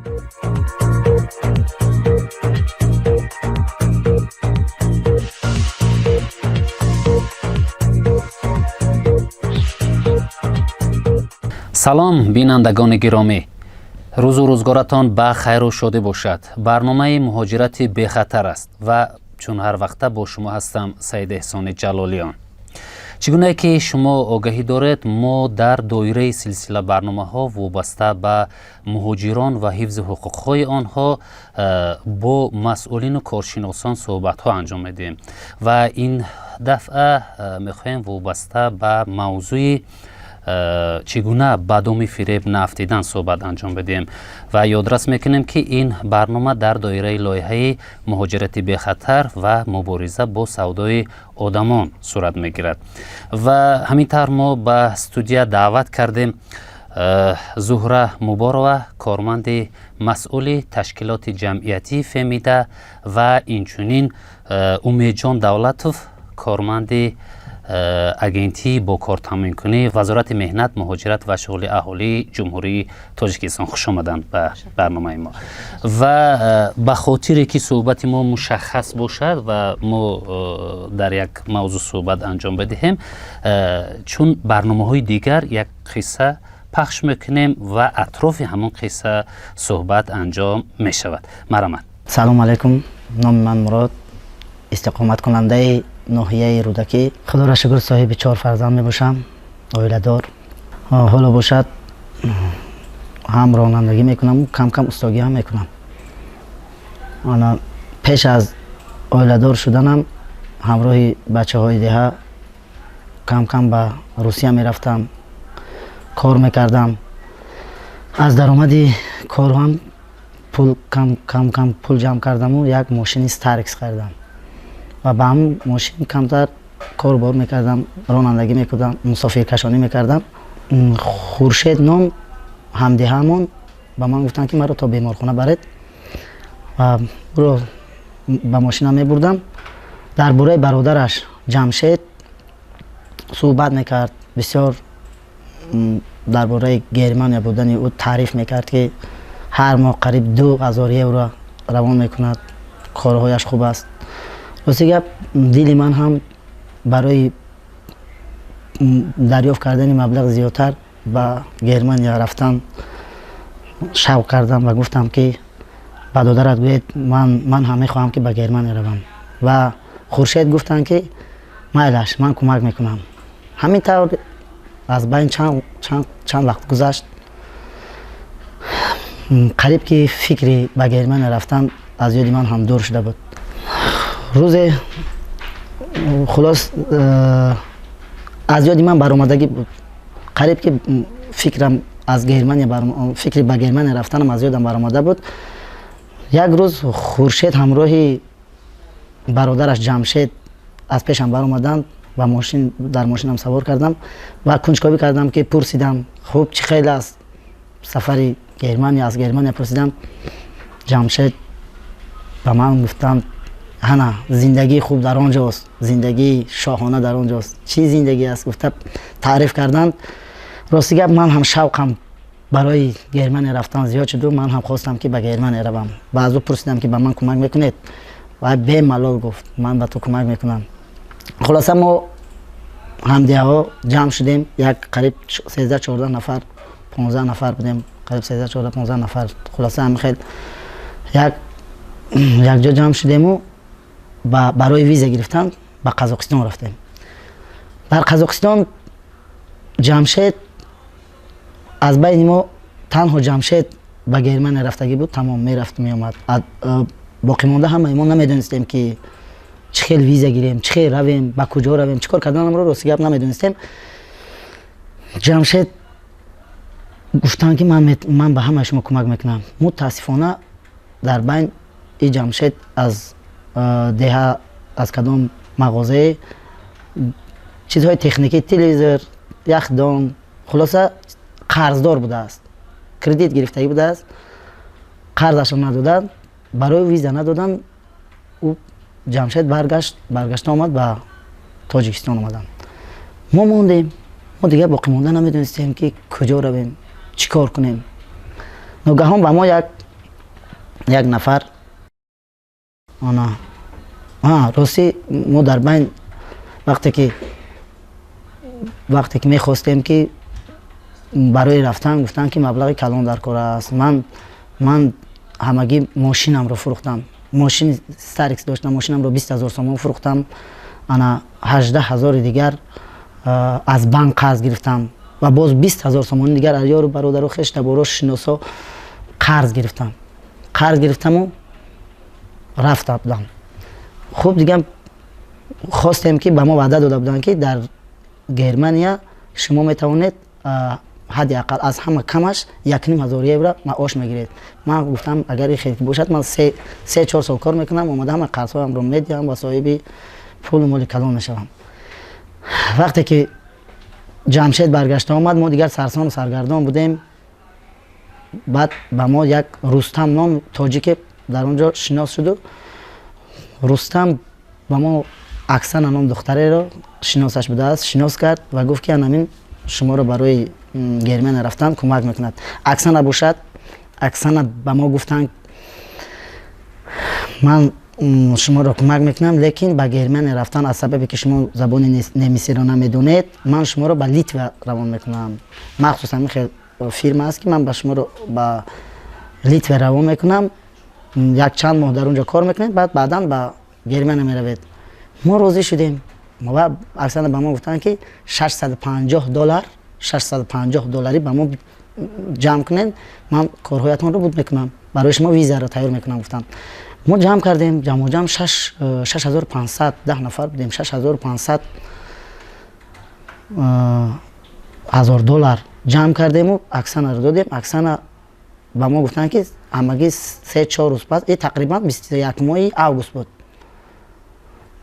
Салом, бинандагони гиромӣ, рӯзу рӯзгоратон ба хайру шодӣ бошад. Барномаи «Муҳоҷирати бехатар» аст ва чун ҳар вақта бо шумо ҳастам, Саид Эҳсони Ҷалолиён. Чӣ гунае ки шумо огаҳӣ доред, мо дар доираи силсила барномаҳо вобаста ба муҳоҷирон ва ҳифзи ҳуқуқҳои онҳо бо масъулину коршиносон суҳбатҳо анҷом медиҳем ва ин дафъа мехоҳем вобаста ба мавзӯи чӣ гуна ба доми фиреб наафтидан суҳбат анҷом бидиҳем. Ва ёдрас мекунем, ки ин барнома дар доираи лоиҳаи «Муҳоҷирати бехатар» ва мубориза бо савдои одамон сурат мегирад. Ва ҳамин тавр мо ба студия даъват кардем Зуҳра Муборова, корманди масъули ташкилоти ҷамъиятии «Фемида», ва инчунин Умедҷон Давлатов, корманди агентии бо кортаъминкунии Вазорати меҳнат, муҳоҷират ва шуғли аҳолии Ҷумҳурии Тоҷикистон. Хуш омаданд ба барномаи мо. Ва ба хотире ки суҳбати мо мушаххас бошад ва мо дар як мавзӯъ суҳбат анҷом бидиҳем, чун барномаҳои дигар як қисса пахш мекунем ва атрофи ҳамон қисса суҳбат анҷом мешавад. Марҳамат. Салому алайкум, номи ман Мурод, истиқоматкунандаи ноҳияи Рӯдакӣ. Худоро шукр, соҳиби чор фарзанд мебошам, оиладор. Ҳоло бошад, ҳам ронандагӣ мекунам, кам кам устогӣ ҳам мекунам. Ана пеш аз оиладор шуданам ҳамроҳи бачаҳои деҳа кам кам ба Русия мерафтам, кор мекардам. Аз даромади корҳам пул кам кам пул ҷамъ кардаму як мошини Старекс харидам ва ба ҳамн мошин камтар корбор мекардам, ронандагӣ мекардам, мусофиркашонӣ мекардам. Хуршед ном ҳамдиҳаамон ба ман гуфтанд, ки маро то беморхона баред, ва ӯро ба мошина мебурдам. Дар бораи бародараш Ҷамшед суҳбат мекард, бисёр дар бораи Германия будани ӯ таъриф мекард, ки ҳар моҳ қариб 2000 евро равон мекунад, корҳояш хуб аст. Рости гап, дили ман ҳам барои дарёфт кардани маблағ зиёдтар ба Германия рафтан шавқ кардам ва гуфтам, ки ба додарат гӯед, ман ҳам мехоҳам, ки ба Германия равам. Ва Хуршед гуфтанд, ки майлаш, ман кӯмак мекунам. Ҳамин тавр аз байн чанд вақт гузашт, қариб ки фикри ба Германия рафтан аз ёди ман ҳам дур шуда буд. Рӯзе, хулос, аз ёди ман баромадагӣ буд, қариб ки фикрам аз Германия, фикри ба Германия рафтанам аз ёдам баромада буд. Як рӯз Хуршед ҳамроҳи бародараш Ҷамшед аз пешам баромаданд ва мошин дар мошинам савор кардам ва кунҷковӣ кардам, ки пурсидам: «Хуб, чӣ хел аст сафари Германия?» Аз Германия пурсидам. Ҷамшед ба ман гуфтанд: «Ҳана, зиндагии хуб дар он ҷост, зиндагии шоҳона дар он ҷост, чӣ зиндагӣ аст», гуфта таъриф карданд. Рости гап, ман ҳам шавқам барои Германия рафтан зиёд шуду ман ҳам хостам, ки ба Германия равам, ва аз ӯ пурсидам, ки ба ман кӯмак мекунед? Ва бемалол гуфт: «Ман ба ту кӯмак мекунам». Хулоса, мо ҳамдиҳаҳо ҷамъ шудем, як қариб 13-14 нафар, 15 нафар будем, қариб 13-14-15 нафар. Хулоса, ҳамин хел як якҷо ҷамъ шудему барои виза гирифтан ба Қазоқистон рафтем. Дар Қазоқистон Ҷамшед, аз байни мо танҳо Ҷамшед ба Германия рафтагӣ буд, тамом, мерафт, меомад. Боқимонда ҳамаи мо намедонистем, ки чӣ хел виза гирем, чӣ хел равем, ба куҷо равем, чӣ кор карданамро, рости гап, намедонистем. Ҷамшед гуфтанд, ки ман ба ҳамаи шумо кӯмак мекунам. Мутаассифона, дар байн и Ҷамшед аз деҳа, аз кадом мағозае чизҳои техникӣ, телевизор, яхдон, хулоса, қарздор будааст, кредит гирифтагӣ будааст. Қарзашро надоданд, барои виза надоданд. Ӯ Ҷамшед баргашт, баргашта омад, ба Тоҷикистон омаданд. Мо мондем, мо дигар боқимонда намедонистем, ки куҷо равем, чӣ кор кунем. Ногаҳон ба мо як Як нафар ана ростӣ, мо дар байн вақте ки мехостем ки барои рафтан, гуфтанд, ки маблағи калон дар кор аст. Ман ҳамагӣ мошинамро фурӯхтам. Мошини Старикс доштам, мошинамро 20 000 сомон фурӯхтам. Ана 18 000-и дигар аз банк қарз гирифтам ва боз 20 000 сомони дигар аз ёру бародару хештаборо, шиносо қарз гирифтам. Қарз гирифтаму рафта будам. Хуб, дигар хостем, ки ба мо ваъда дода буданд, ки дар Германия шумо метавонед ҳадди ақал аз ҳама камаш 1500 евро маош мегиред. Ман гуфтам, агар ин хел бошад, ман 3-4 сол кор мекунам, омада ҳама қарзҳоямро медиҳам ва соҳиби пулу моли калон мешавам. Вақте ки Ҷамшед баргашта омад, мо дигар сарсону саргардон будем. Баъд ба мо як Рустам ном тоҷике дар он ҷо шинос шуду Рустам ба мо Аксана ном духтареро шиносаш будааст, шинос кард ва гуфт, ки анамин шуморо барои Германия рафтан кӯмак мекунад. Аксана бошад, Аксана ба мо гуфтанд, ман шуморо кӯмак мекунам, лекин ба Германия рафтан, аз сабабе ки шумо забони немисиро намедонед, ман шуморо ба Литва равон мекунам. Махсусан хел фирма аст, ки ман ба шуморо ба Литва равон мекунам, як чанд моҳ дар он ҷо кор мекунед, баъд баъдан ба Германия меравед. Мо розӣ шудем ва Аксана ба мо гуфтанд, ки 650 доллар, 650 долларӣ ба мо ҷамъ кунед, ман корҳоятонро буд мекунам, барои шумо визаро тайёр мекунам, гуфтанд. Мо ҷамъ кардем, ҷамъоҷамъ 6500, 10 нафар будем, 6500 ҳазор доллар ҷамъ кардему Аксанаро додем. Аксана ба мо гуфтанд, ки ҳамагӣ 3-4 рӯз пас, тақрибан 21 моҳи август буд,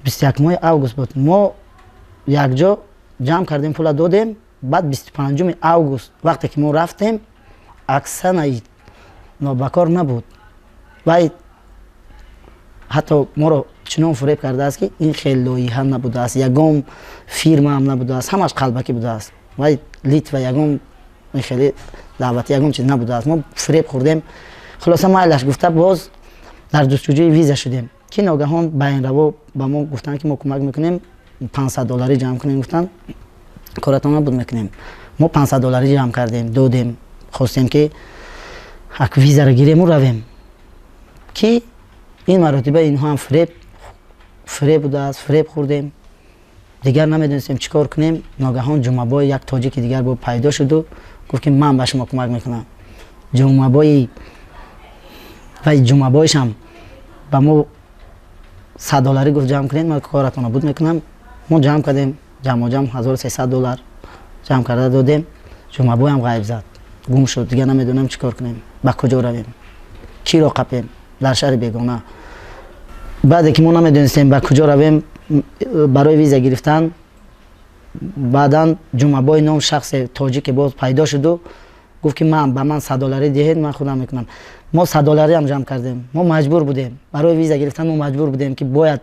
21 моҳи август буд, мо якҷо ҷамъ кардем, пула додем. Баъд 25 август вақте ки мо рафтем, Аксанаи нобакор набуд. Вай ҳатто моро чунон фуреб кардааст, ки ин хел лоиҳа набудааст, ягон фирмаам набудааст, ҳамаш қалбакӣ будааст. Вай Литва ягон хеле даъвати, ягон чиз набудааст. Мо фуреб хӯрдем. Хулоса, майлаш гуфта, боз дар ҷустуҷӯи виза шудем, ки ногаҳон байнраво ба мо гуфтанд, ки мо кӯмак мекунем, 500 долларӣ ҷамъ кунем, гуфтанд, коратон буд мекунем. Мо 500 долларӣ ҷамъ кардем, додем, хостем, ки ак визаро гирему равем, ки ин маротиба инҳо ҳам фуреб будааст. Фуреб хӯрдем, дигар намедонистем чӣ кор кунем. Ногаҳон Ҷумъабой, як тоҷики дигар бо пайдо шуду гуфт, ки ман ба шумо кӯмак мекунам. Ҷумъабои вай Ҷумъабойшам ба мо 100 долларӣ гуфт, ҷамъ кунед, ман коратонро буд мекунам. Мо ҷамъ кардем, ҷамъоҷамъ 1300 доллар ҷамъ карда додем. Ҷумъабоям ғайб зад, гум шуд. Дигар намедонам чӣ кор кунем, ба куҷо равем, киро қапем дар шаҳри бегона. Баъде ки мо намедонистем ба куҷо равем барои виза гирифтан, баъдан Ҷумъабой ном шахсе тоҷике боз пайдо шуду гуфт, ки ман ба ман 100 долларӣ диҳед, ман худам мекунам. Мо 100 доллариам ҷамъ кардем. Мо маҷбур будем барои виза гирифтан, мо маҷбур будем, ки бояд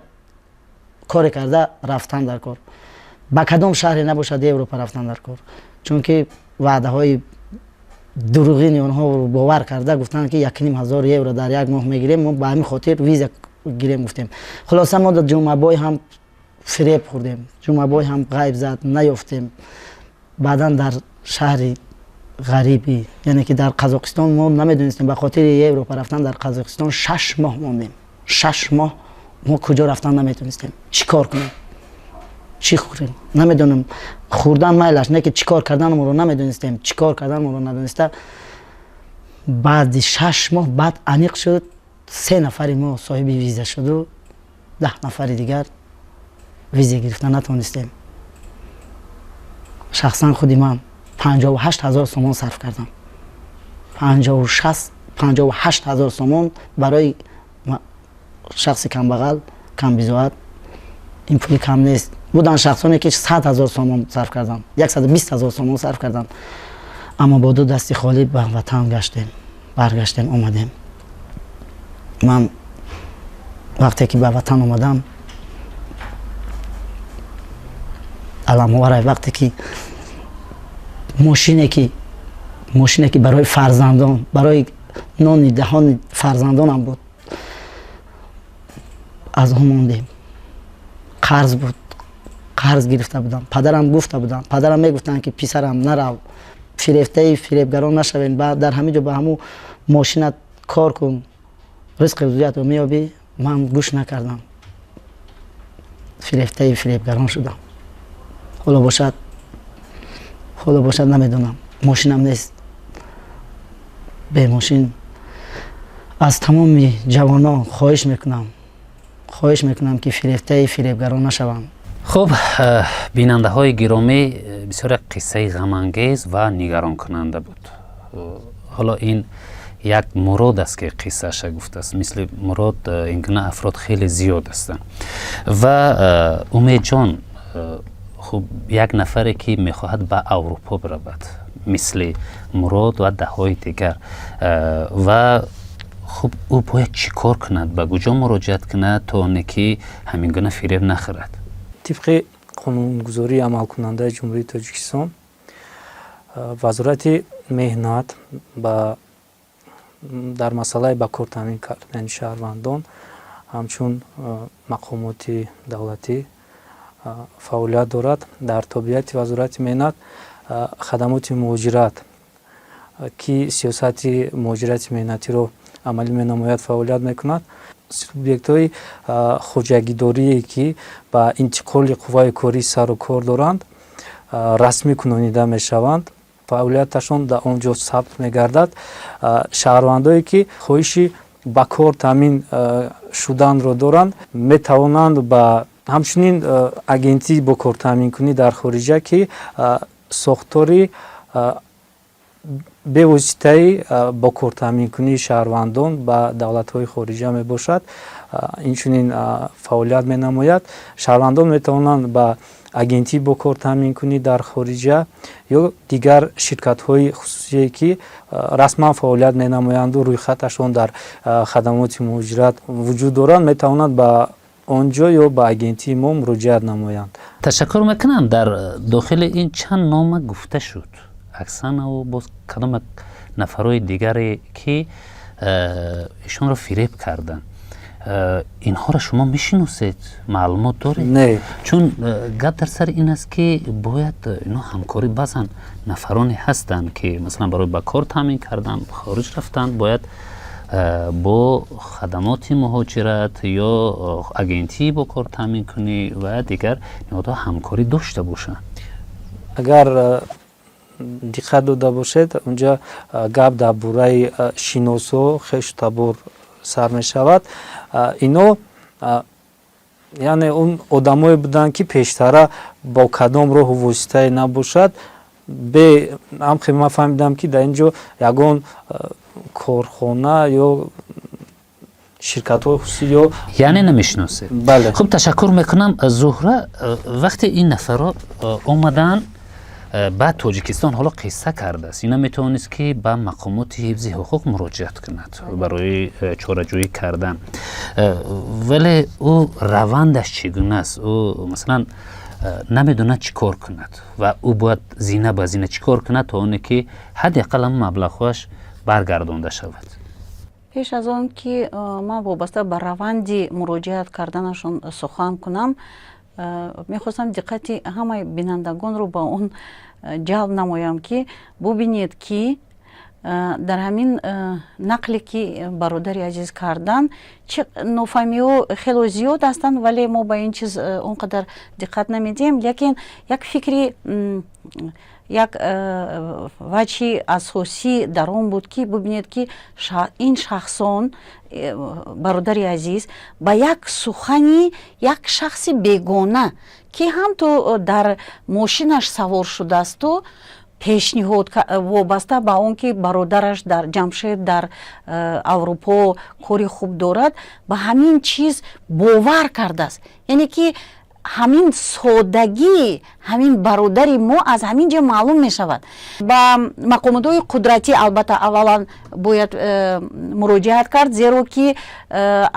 коре карда рафтан дар кор, ба кадом шаҳре набошад Европа рафтан дар кор, чунки ваъдаҳои дурӯғини онҳо бовар карда, гуфтанд, ки 1500 евро дар як моҳ мегирем. Мо ба ҳамин хотир виза гирем гуфтем. Хулоса, мо Ҷумъабой ҳам фиреб хӯрдем, Ҷумъабой ҳам ғайб зад, наёфтем. Баъдан дар шаҳри ғарибӣ, яъне ки дар Қазоқистон, мо намедонистем, ба хотири Европа рафтан дар Қазоқистон 6 моҳ мондем. 6 моҳ мо куҷо рафтан наметонистем, чӣ кор кунем, чӣ хӯрем намедонам. Хӯрдан майлаш, не ки чӣ кор карданамонро намедонистем. Чӣ кор карданамонро надониста, баъди 6 моҳ баъд аниқ шуд, се нафари мо соҳиби виза шуду 10 нафари дигар виза гирифта натонистем. Шахсан худи ман 58 000 сомон сарф кардам, 58 000 сомон. Барои шахси камбағал, камбизоат ин пули кам нест. Буданд шахсоне, ки 100 000 сомон сарф карданд, 120 000 сомон сарф карданд. Аммо бо ду дасти холӣ ба ватан гаштем, баргаштем, омадем. Ман вақте ки ба ватан омадам, аламоварай, вақте ки мошине ки барои фарзандон, барои Нони даҳони фарзандонам буд, аз он мондем. Қарз буд, қарз гирифта будам. Падарам гуфта будам, падарам мегуфтанд, ки писарам, нарав, фирефтаи фиребгарон нашавем, дар ҳамин ҷо ба ҳамун мошинат кор кун, ризқи рӯзиятро меёбӣ. Ман гӯш накардам, фирефтаи фиребгарон шудам. Ҳоло бошад, намедонам, мошинам нест, бемошин. Аз тамоми ҷавонон хоҳиш мекунам, ки фирефтаи фиребгарон нашаванд. Хуб, бинандаҳои гиромӣ, бисёр як қиссаи ғамангез ва нигаронкунанда буд. Ҳоло ин як Мурод аст, ки қиссаша гуфтааст. Мисли Мурод ин гуна афрод хеле зиёд ҳастанд. Ва Умедҷон, хуб, як нафаре, ки мехоҳад ба Аврупо биравад, мисли Мурод ва даҳҳои дигар, ва хуб, ӯ бояд чӣ кор кунад, ба куҷо муроҷиат кунад, то оне ки ҳамин гуна фиреб нахӯрад? Тибқи қонунгузории амалкунандаи Ҷумҳурии Тоҷикистон, Вазорати меҳнат ба дар масъалаи ба кор таъмин кардани шаҳрвандон ҳамчун мақомоти давлатӣ фаъолият дорад. Дар тобеияти Вазорати меҳнат хадамоти муҳоҷират, ки сиёсати муҳоҷирати меҳнатиро амалӣ менамояд, фаъолият мекунад. Субъектҳои хоҷагидорие, ки ба интиқоли қувваи корӣ сару кор доранд, расмӣ кунонида мешаванд, фаъолияташон дар он ҷо сабт мегардад. Шаҳрвандое, ки хоҳиши ба кор таъмин шуданро доранд, метавонанд ба ҳамчунин агентии бо кортаъминкунӣ дар хориҷа, ки сохтори бевоситаи бо кортаъминкунии шаҳрвандон ба давлатҳои хориҷа мебошад, инчунин фаъолият менамояд. Шаҳрвандон метавонанд ба агентии бо кортаъминкунӣ дар хориҷа ё дигар ширкатҳои хусусие, ки расман фаъолият менамоянду рӯйхаташон дар хадамоти муҳоҷират вуҷуд доранд, метавонанд ба он ҷо ё ба агентии мо муроҷиат намоянд. Ташаккур мекунам. Дар дохили ин чанд нома гуфта шуд, Оксанаву боз кадом як нафарҳои дигаре, ки ишонро фиреб карданд. Инҳоро шумо мешиносед, маълумот доред? Не. Чун гап дар сари ин аст, ки бояд ино ҳамкорӣ, баъзан нафароне ҳастанд, ки масалан барои ба кор таъмин кардан хориҷ рафтанд, бояд бо хадамоти муҳоҷират ё агентии бо кор таъминкунӣ ва дигар ниҳодҳо ҳамкорӣ дошта бошанд. Агар диққат дода бошед, унҷа гап дар бораи шиносо, хешу табор сар мешавад. Ино яъне он одамое буданд, ки пештара бо кадом роҳу воситае набошад, бе ҳамхе ман фаҳмидам, ки дар ин ҷо ягон корхона ё ширкатҳои хусусӣ ё Яъне намешиносед? Бале. Хуб, ташаккур мекунам. Зуҳра, вақте ин нафарро омаданд ба Тоҷикистон, ҳоло қисса кардааст, ина метавонист, ки ба мақомоти ҳифзи ҳуқуқ муроҷиат кунад барои чораҷӯӣ кардан. Вале ӯ равандаш чӣ гуна аст? Ӯ масалан намедонад чӣ кор кунад ва ӯ бояд зина ба зина чӣ кор кунад, то оне ки ҳадди ақал ҳам маблағҳояш баргардонда шавад? Пеш аз он ки ман вобаста ба раванди муроҷиат карданашон сухан кунам, мехостам диққати ҳамаи бинандагонро ба он ҷалб намоям, ки бубинед, ки дар ҳамин нақле, ки бародари азиз карданд, чи нофаҳмиҳо хело зиёд ҳастанд, вале мо ба ин чиз он қадар диққат намедиҳем. Лекин як фикри, як ваҷҳи асосӣ дар он буд, ки бубинед, ки ин шахсон, бародари азиз, ба як сухани як шахси бегона, ки ҳамто дар мошинаш савор шудаасту пешниҳод, вобаста ба он ки бародараш дар Ҷамшед дар Аврупо кори хуб дорад, ба ҳамин чиз бовар кардааст. Яъне ки ҳамин содагии ҳамин бародари мо аз ҳамин ҷо маълум мешавад. Ба мақомотҳои қудратӣ албатта аввалан бояд муроҷиат кард, зеро ки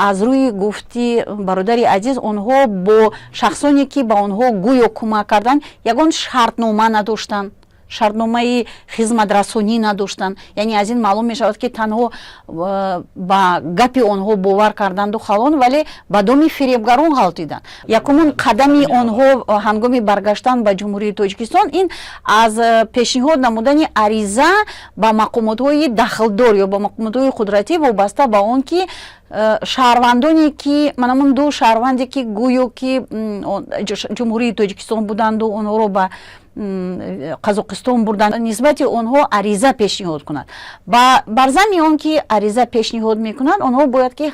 аз рӯи гуфти бародари азиз, онҳо бо шахсоне, ки ба онҳо гӯё кӯмак карданд, ягон шартнома надоштанд. Шартномаи хизматрасонӣ надоштанд. Яъне аз ин маълум мешавад, ки танҳо ба гапи онҳо бовар карданду халон, вале ба доми фиребгарон ғалтиданд. Якумун қадами онҳо ҳангоми баргаштан ба Ҷумҳурии Тоҷикистон ин аз пешниҳод намудани ариза ба мақомотҳои дахлдор ё ба мақомотҳои қудратӣ вобаста ба он ки шаҳрвандоне ки манамун ду шаҳрванде, ки гӯё ки Ҷумҳурии Тоҷикистон буданду онҳоро ба Қазоқистон бурданд, нисбати онҳо ариза пешниҳод кунад. Бар замми он ки ариза пешниҳод мекунанд, онҳо бояд ки,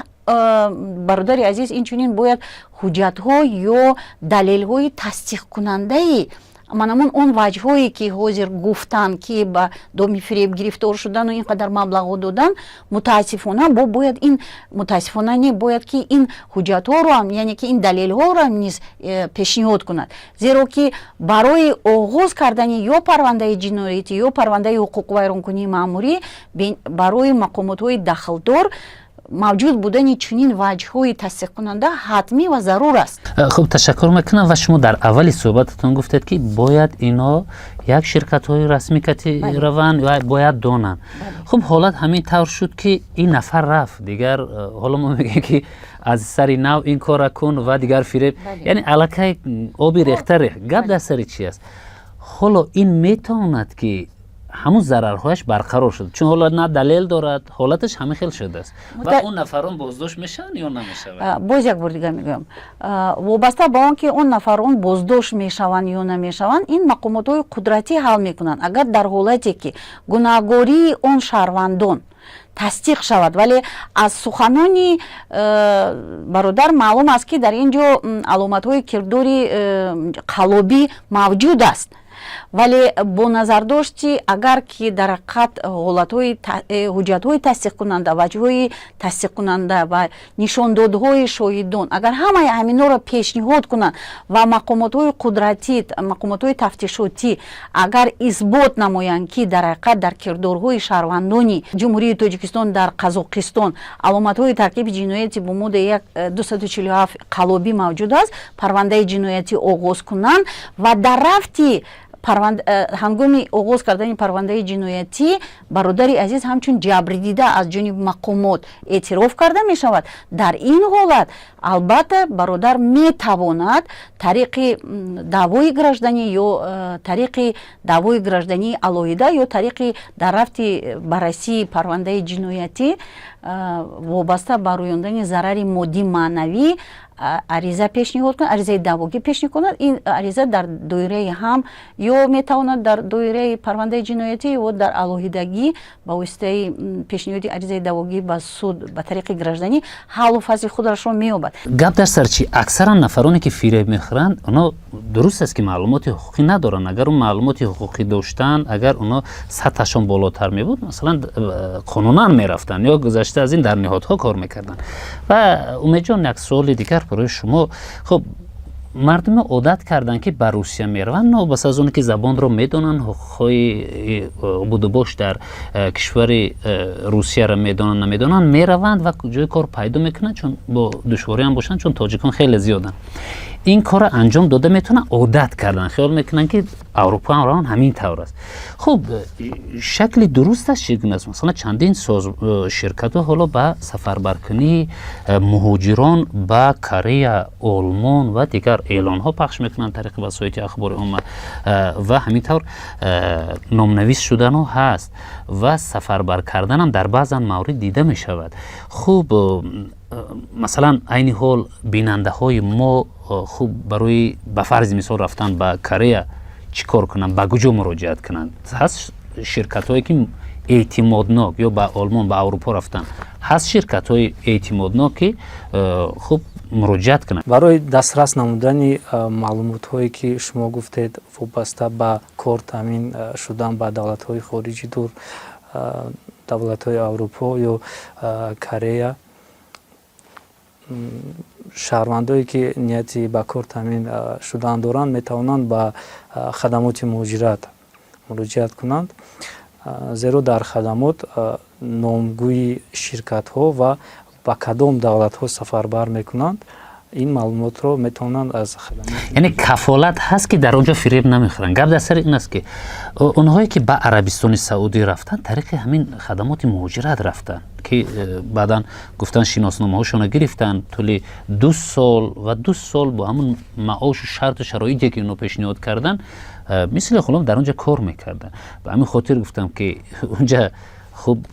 бародари азиз, инчунин бояд ҳуҷҷатҳо ё далелҳои тасдиқкунандаи манамун он ваҷҳое, ки ҳозир гуфтанд, ки ба доми фиреб гирифтор шудану ин қадар маблағҳо додан, мутаассифона бо бояд ин, мутаассифона не, бояд ки ин ҳуҷҷатҳоро ҳам, яъне ки ин далелҳоро ҳам низ пешниҳод кунад, зеро ки барои оғоз кардани ё парвандаи ҷиноятӣ, ё парвандаи ҳуқуқвайронкунии маъмурӣ барои мақомотҳои дахлдор мавҷуд будани чунин ваҷҳои тасдиқкунанда ҳатмӣ ва зарур аст. Хуб, ташаккур мекунам. Ва шумо дар аввали суҳбататон гуфтед, ки бояд ино як ширкатҳои расмӣ кати раванд ва бояд донанд. Хуб, ҳолат ҳамин тавр шуд, ки ин нафар рафт, дигар ҳоло мо мегӯем, ки аз сари нав ин корра кун ва дигар фиреб, яъне аллакай оби рехта рехт. Гап дар сари чи аст? Ҳоло ин метавонад, ки ҳамун зарарҳояш барқарор шуд, чун ҳоло на далел дорад, ҳолаташ ҳамин хел шудааст. Ва он нафарон боздошт мешаванд ё намешаванд? Боз як бор дигар мегӯям, вобаста ба он ки он нафарон боздошт мешаванд ё намешаванд, ин мақомотҳои қудратӣ ҳал мекунанд. Агар дар ҳолате ки гунаҳгории он шаҳрвандон тасдиқ шавад, вале аз суханони бародар маълум аст, ки дар ин ҷо аломатҳои кирдори қаллобӣ мавҷуд аст, вале бо назардошти агар ки дар ҳақиқат ҳолатҳои ҳуҷҷатҳои тасдиқкунанда, ваҷҳои тасдиқкунанда ва нишондодҳои шоҳидон, агар ҳамаи ҳаминҳоро пешниҳод кунанд ва мақомотҳои қудратӣ, мақомотҳои тафтишотӣ агар исбот намоянд, ки дар ҳақиқат дар кирдорҳои шаҳрвандони Ҷумҳурии Тоҷикистон дар Қазоқистон аломатҳои таркиби ҷинояти бо моддаи 247 қаллобӣ мавҷуд аст, парвандаи ҷиноятӣ оғоз кунанд ва дар рафти ҳангоми оғоз кардани парвандаи ҷиноятӣ бародари азиз ҳамчун ҷабрдида аз ҷониби мақомот эътироф карда мешавад. Дар ин ҳолат, албатта, бародар метавонад тариқи даъвои гражданӣ ё тариқи даъвои граждании алоҳида ё тариқи дар рафти баррасии парвандаи ҷиноятӣ вобаста ба рӯёндани зарари моддӣ, маънавӣ ариза пешниҳод кунад, аризаи даъвогӣ пешниҳод кунад. Ин ариза дар доираи ҳам ё метавонад дар доираи парвандаи ҷиноятӣ ё дар алоҳидагӣ ба воситаи пешниҳоди аризаи даъвогӣ ба суд ба тариқи гражданӣ ҳаллу фасли худрашро меёбад. Гап дар сар чи? Аксаран нафароне, ки фиреб мехӯранд, оно дуруст аст, ки маълумоти ҳуқуқӣ надоранд. Агар он маълумоти ҳуқуқӣ доштанд, агар оно сатҳашон болотар мебуд, масалан, қонунан мерафтанд ё гузашта аз ин дар ниҳодҳо кор мекарданд. Ва, Умедҷон, як суоли дигар барои шумо. Хуб, мардуме одат карданд, ки ба Русия мераванд, новобаста аз оне ки забонро медонанд, ҳуқуқҳои будубош дар кишвари Русияро медонанд, намедонанд, мераванд ва ҷои кор пайдо мекунанд, чун бо душвориам бошанд, чун тоҷикон хеле зиёданд, ин корро анҷом дода метавонанд. Одат карданд, хиёл мекунанд, ки Аврупо ҳам раванд, ҳамин тавр аст. Хуб, шакли дурусташ чӣ гуна аст? Масалан, чандин ширкатҳо ҳоло ба сафарбаркунии муҳоҷирон ба Корея, Олмон ва дигар эълонҳо пахш мекунанд тариқи васоити ахбори омма ва ҳамин тавр номнавис шудану ҳаст ва сафарбар карданам дар баъзан маврид дида мешавад. Хуб, масалан, айни ҳол бинандаҳои мо, хуб, барои ба фарзи мисол рафтан ба Корея чӣ кор кунанд, ба куҷо муроҷиат кунанд? Ҳаст ширкатҳое, ки эътимоднок, ё ба Олмон, ба Аврупо рафтан, ҳаст ширкатҳои эътимоднок, ки хуб муроҷиат кунанд? Барои дастрас намудани маълумотҳое, ки шумо гуфтед, вобаста ба кор таъмин шудан ба давлатҳои хориҷи дур, давлатҳои Аврупо ё Корея, шаҳрвандое, ки нияти ба кор таъмин шудан доранд, метавонанд ба хадамоти муҳоҷират муроҷиат кунанд, зеро дар хадамот номгӯи ширкатҳо ва ба кадом давлатҳо сафарбар мекунанд. Ин маълумотро метавонанд аз хадамот. Яъне кафолат ҳаст, ки дар он ҷо фиреб намехӯранд. Гап дар сари ин аст, ки онҳое, ки ба Арабистони Саудӣ рафтанд, тариқи ҳамин хадамоти муҳоҷират рафтанд, ки баъдан гуфтанд, шиносномаҳошонро гирифтанд, тӯли 2 сол ва 2 сол бо ҳамун маошу шарту шароите, ки онҳо пешниҳод карданд, мисли ғулом дар он ҷо кор мекарданд. Ба ҳамин хотир гуфтам, ки онҷа хуб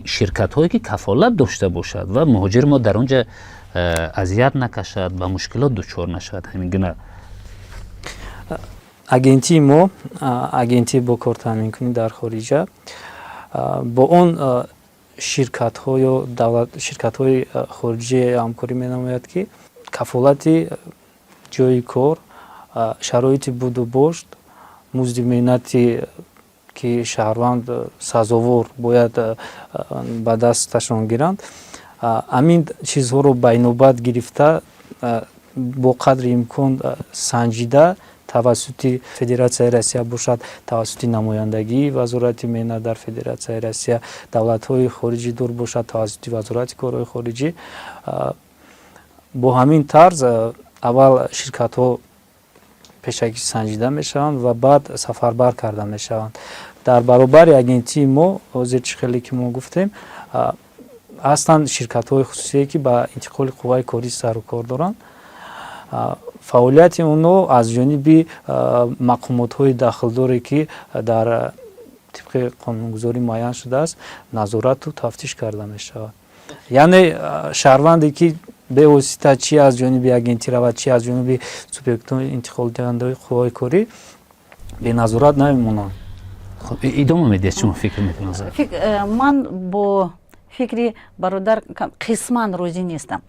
ширкатҳое, ки кафолат дошта бошад ва муҳоҷири мо дар он ҷо азият накашад, ба мушкилот дучор нашавад, ҳамин гуна. Агентии мо, агентии бо кор таъминкунӣ дар хориҷа, бо он ширкатҳо ё ширкатҳои хориҷӣ ҳамкорӣ менамояд, ки кафолати ҷойи кор, шароити будубошт, музди меҳнати, ки шаҳрванд сазовор бояд ба дасташон гиранд, ҳамин чизҳоро ба инобат гирифта, бо қадри имкон санҷида, тавассути Федератсияи Россия бошад, тавассути намояндагии Вазорати меҳнат дар Федератсияи Россия, давлатҳои хориҷӣ дур бошад, тавассути Вазорати корҳои хориҷӣ. Бо ҳамин тарз аввал ширкатҳо пешакӣ санҷида мешаванд ва баъд сафарбар карда мешаванд. Дар баробари агентии мо, ҳозир чӣ хеле ки мо гуфтем, ҳастанд ширкатҳои хусусие, ки ба интиқоли қувваи корӣ сару кор доранд. Фаъолияти онҳо аз ҷониби мақомотҳои дахлдоре, ки дар тибқи қонунгузорӣ муайян шудааст, назорату тафтиш карда мешавад. Яъне шаҳрванде, ки бевосита чи аз ҷониби агентӣ равад, чи аз ҷониби субъектҳои интиқолдиҳандаи қувваи корӣ, беназорат намемонанд. Хуб, идома медиҳед, шумо фикр мекунед? Ман бо фикри бародар қисман розӣ нестам.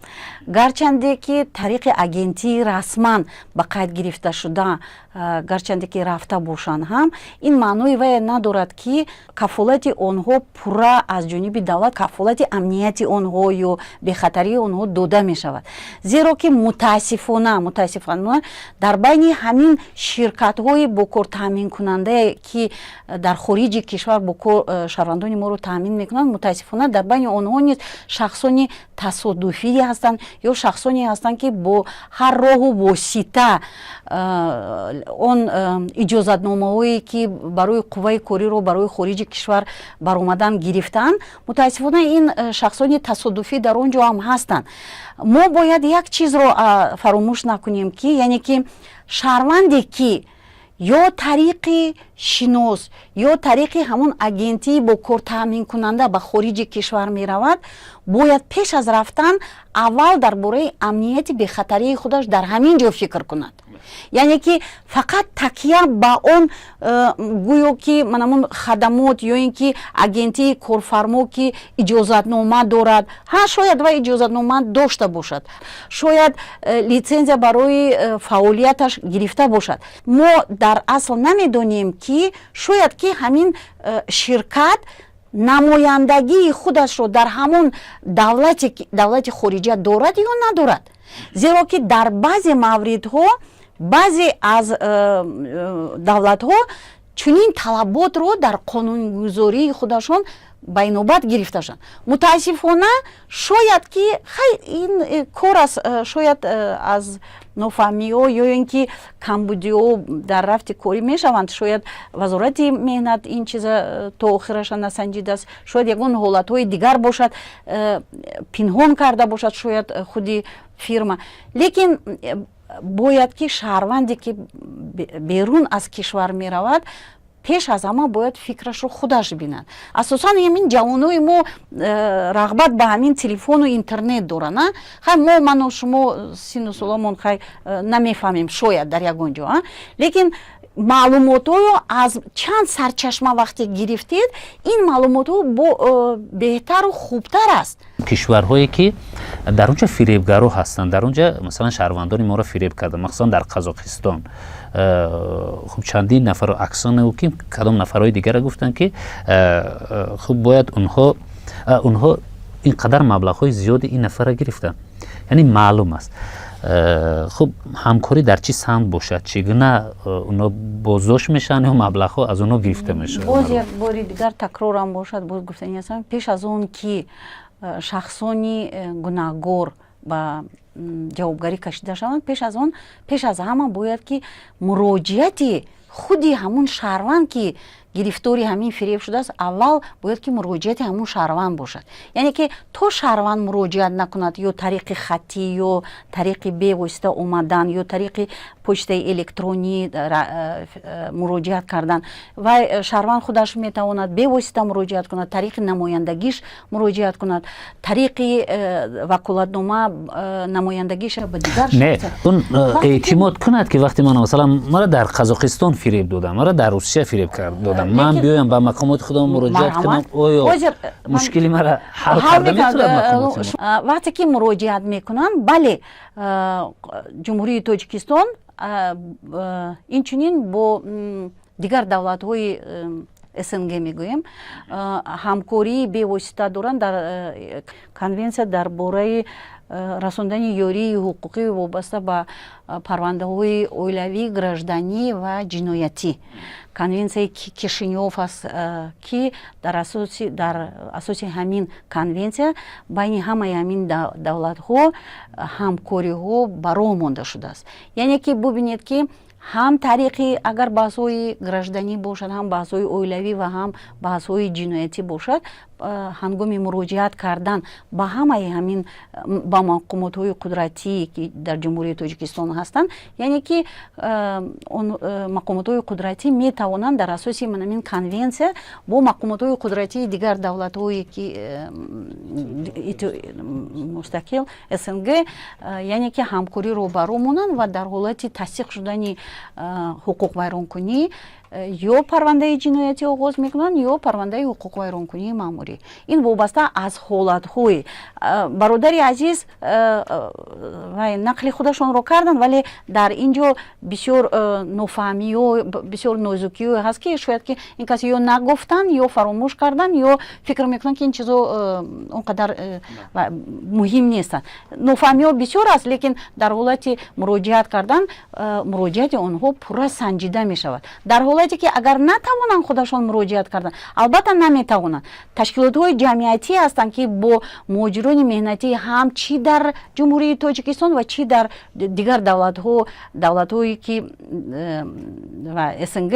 Гарчанде ки тариқи агентии расман ба қайд гирифта шуда, гарчанде ки рафта бошанд ҳам, ин маънои вае надорад, ки кафолати онҳо пурра аз ҷониби давлат, кафолати амнияти онҳо ё бехатарии онҳо дода мешавад. Зеро ки мутаассифона дар байни ҳамин ширкатҳои бо кор таъминкунандае, ки дар хориҷи кишвар бо кор шаҳрвандони моро таъмин мекунанд, мутаассифона дар байни онҳо низ шахсони тасодуфӣ ҳастанд ё шахсоне ҳастанд, ки бо ҳар роҳу восита он иҷозатномаҳое, ки барои қувваи кориро барои хориҷи кишвар баромадан гирифтаанд, мутаассифона ин шахсони тасодуфӣ дар он ҷо ҳам ҳастанд. Мо бояд як чизро фаромӯш накунем, ки яъне ки шаҳрванде, ки ё тариқи шинос, ё тариқи ҳамон агентии бо кор таъминкунанда ба хориҷи кишвар меравад, бояд пеш аз рафтан аввал дар бораи амнияти бехатарии худаш дар ҳамин ҷо фикр кунад. Яъне ки фақат такя ба он гӯё ки манамун хадамот ё ин ки агентии корфармо, ки иҷозатнома дорад, ҳа, шояд вай иҷозатнома дошта бошад, шояд литсензия барои фаъолияташ гирифта бошад, мо дар асл намедонем, ки шояд ки ҳамин ширкат намояндагии худашро дар ҳамон давлати хориҷа дорад ё надорад. Зеро ки дар баъзе мавридҳо баъзе аз давлатҳо чунин талаботро дар қонунгузории худашон ба инобат гирифта шуданд. Мутаассифона, шояд ки хай, ин кор аст, шояд аз нофаҳмиҳо ё ин ки камбудиҳо дар рафти корӣ мешаванд. Шояд Вазорати меҳнат ин чиза то охираша насанҷидааст, шояд ягон ҳолатҳои дигар бошад, пинҳон карда бошад, шояд худи фирма. Лекин бояд ки шаҳрванде, ки берун аз кишвар меравад, пеш аз ҳама бояд фикрашро худаш бинад. Асосан ҳамин ҷавонои мо рағбат ба ҳамин телефону интернет доранд. Хай, мо, ману шумо, сину соломон хай, намефаҳмем шояд дар ягон ҷо, лекин маълумотҳоро аз чанд сарчашма вақте гирифтед, ин маълумотҳо беҳтару хубтар аст. Кишварҳое, ки дар он ҷо фиребгаро ҳастанд, дар он ҷо масалан шаҳрвандони моро фиреб карданд, махсусан дар Қазоқистон. Хуб, чандин нафарро аксоневу ки кадом нафарҳои дигарро гуфтанд, ки хуб, бояд онҳо ин қадар маблағҳои зиёди ин нафарро гирифтанд. Яъне маълум аст. Хуб, ҳамкорӣ дар чӣ самт бошад? Чӣ гуна онҳо боздошт мешаванд ё маблағҳо аз онҳо гирифта мешавад? Боз як бори дигар такрорам бошад, боз гуфтанӣ ҳастам: пеш аз он ки шахсони гунаҳгор ба ҷавобгарӣ кашида шаванд, пеш аз он, пеш аз ҳама бояд, ки муроҷиати худи ҳамун шаҳрванд, ки гирифтори ҳамин фиреб шудааст, аввал бояд, ки муроҷиати ҳамун шаҳрванд бошад. Яъне ки то шаҳрванд муроҷиат накунад, ё тариқи хаттӣ, ё тариқи бевосита омадан, ё тариқи почтаи электронӣ муроҷиат кардан, вай шаҳрванд худаш метавонад бевосита муроҷиат кунад, тариқи намояндагиш муроҷиат кунад, тариқи ваколатнома намояндагиша ба дигар. Не, он эътимод кунад, ки вақте ман, масалан, мара дар Қазоқистон фиреб додам, мара дар Русия фиреб додам, ман биёям, ба мақомоти худам муроҷиат кунам, оё мушкили мара ҳал карда метавонад? Вақте ки муроҷиат мекунанд, бале, Ҷумҳурии Тоҷикистон инчунин бо дигар давлатҳои СНГ мегӯем, ҳамкории бевосита доранд дар конвенсия дар бораи расондани ёрии ҳуқуқӣ вобаста ба парвандаҳои оилавӣ, гражданӣ ва ҷиноятӣ. Конвенсияи Кишинёв аст, ки дар асоси ҳамин конвенсия байни ҳамаи ҳамин давлатҳо ҳамкориҳо ба роҳ монда шудааст. Яъне ки бубинед, ки ҳам тариқи, агар баҳсҳои гражданӣ бошад, ҳам баҳсҳои оилавӣ ва ҳам баҳсҳои ҷиноятӣ бошад, ҳангоми муроҷиат кардан ба ҳамаи ҳамин, ба мақомотҳои қудратӣ, ки дар Ҷумҳурии Тоҷикистон ҳастанд, яъне ки он мақомотҳои қудратӣ метавонанд дар асоси ҳамин конвенсия бо мақомотҳои қудратии дигар давлатҳое, ки мустақил СНГ, яъне ки ҳамкориро ба роҳ монанд ва дар ҳолати тасдиқ шудани ҳуқуқвайронкунӣ ё парвандаи ҷиноятӣ оғоз мекунанд, ё парвандаи ҳуқуқвайронкунии маъмурӣ. Ин вобаста аз ҳолатҳои бародари азиз вай нақли худашонро карданд, вале дар ин ҷо бисёр нофаҳмиҳо, бисёр нозукиҳое ҳаст, ки шояд ки ин кас ё нагуфтанд, ё фаромӯш карданд, ё фикр мекунанд, ки ин чизо он қадар муҳим нестанд. Нофаҳмиҳо бисёр аст, лекин дар ҳолати муроҷиат кардан муроҷиати онҳо пурра санҷида мешавад. Дар ҳолате ки агар натавонанд худашон муроҷиат кардан, албатта наметавонанд, ташкилотҳои ҷамъиятӣ ҳастанд, ки бо муҳоҷирони меҳнатӣ ҳам чӣ дар Ҷумҳурии Тоҷикистон ва чӣ дар дигар давлатҳо, давлатҳое ки ва СНГ,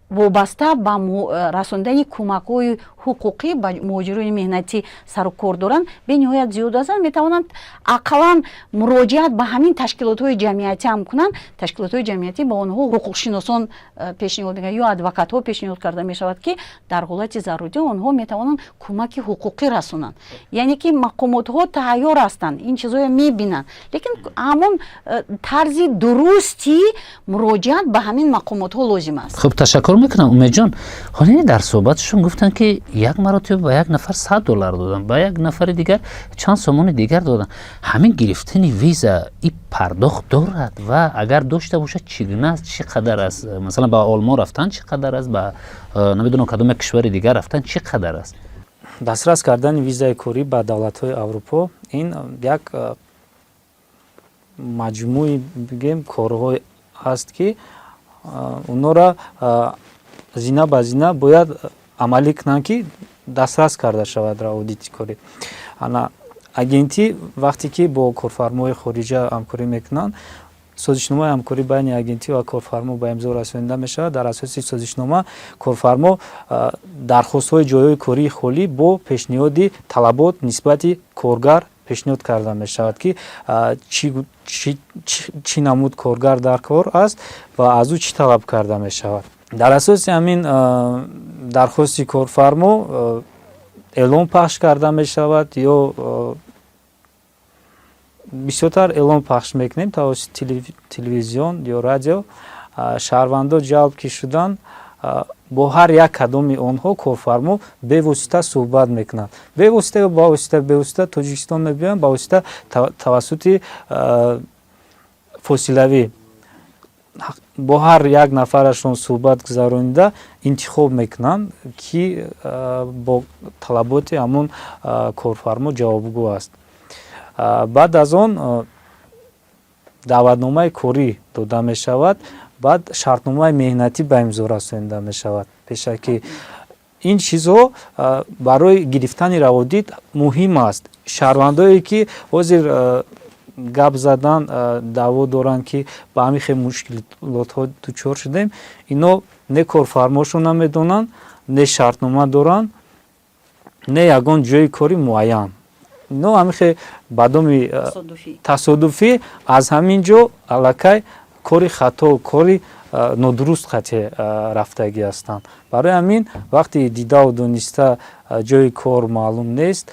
вобаста ба расондани кӯмакҳои ҳуқуқӣ ба муҳоҷирони меҳнатӣ сару кор доранд, бениҳоят зиёд ҳастанд. Метавонанд ақаллан муроҷиат ба ҳамин ташкилотҳои ҷамъиятӣ ҳам кунанд. Ташкилотҳои ҷамъиятӣ ба онҳо ҳуқуқшиносон пешниҳод мекунанд ё адвокатҳо пешниҳод карда мешавад, ки дар ҳолати зарурӣ онҳо метавонанд кӯмаки ҳуқуқӣ расонанд. Яъне ки мақомотҳо тайёр ҳастанд, ин чизҳоя мебинанд, лекин ҳамон тарзи дурусти муроҷиат ба ҳамин мақомотҳо лозим аст. Хуб, ташаккур мекунам, Умедҷон. Ҳоло дар суҳбатшон гуфтанд, ки як маротиба ба як нафар 100 доллар додам, ба як нафари дигар чанд сомони дигар додам. Ҳамин гирифтани виза и пардохт дорад ва агар дошта бошад, чӣ гуна аст, чӣ қадар аст? Масалан, ба Олмон рафтан чӣ қадар аст, ба намедонам, кадом як кишвари дигар рафтан чӣ қадар аст? Дастрас кардани визаи корӣ ба давлатҳои Аврупо ин як маҷмӯи, бигем, корҳое аст, ки онора зина ба зина бояд амалӣ кунанд, ки дастрас карда шавад раводиди корӣ. Ана агентӣ вақте ки бо корфармои хориҷа ҳамкорӣ мекунанд, созишномаи ҳамкорӣ байни агентӣ ва корфармо ба имзо расонида мешавад. Дар асоси созишнома корфармо дархостҳои ҷойҳои кории холӣ бо пешниҳоди талабот нисбати коргар пешниҳод карда мешавад, ки чӣ намуд коргар дар кор аст ва аз ӯ чӣ талаб карда мешавад. Дар асоси ҳамин дархости корфармо эълон пахш карда мешавад ё бисёртар эълон пахш мекунем тавассути телевизион ё радио. Шаҳрвандо ҷалб ки шуданд, бо ҳар як кадоми онҳо корфармо бевосита суҳбат мекунад, бевосита ё ба восита. Бевосита Тоҷикистон мебиёянд, ба восита тавассути фосилавӣ бо ҳар як нафарашон суҳбат гузаронида, интихоб мекунанд, ки бо талаботи ҳамун корфармо ҷавобгӯ аст. Баъд аз он даъватномаи корӣ дода мешавад, баъд шартномаи меҳнатӣ ба имзо расонида мешавад пешакӣ. Ин чизҳо барои гирифтани раводид муҳим аст. Шаҳрвандое, ки ҳозир гап задан, даъво доранд, ки ба ҳамин хел мушкилотҳо дучор шудем, ино не корфармошон намедонанд, не шартнома доранд, не ягон ҷои кори муайян. Ино ҳамин хел ба доми тасодуфӣ аз ҳамин ҷо аллакай кори хато, кори нодуруст қатъе рафтагӣ ҳастанд. Барои ҳамин, вақте дидаву дониста ҷои кор маълум нест,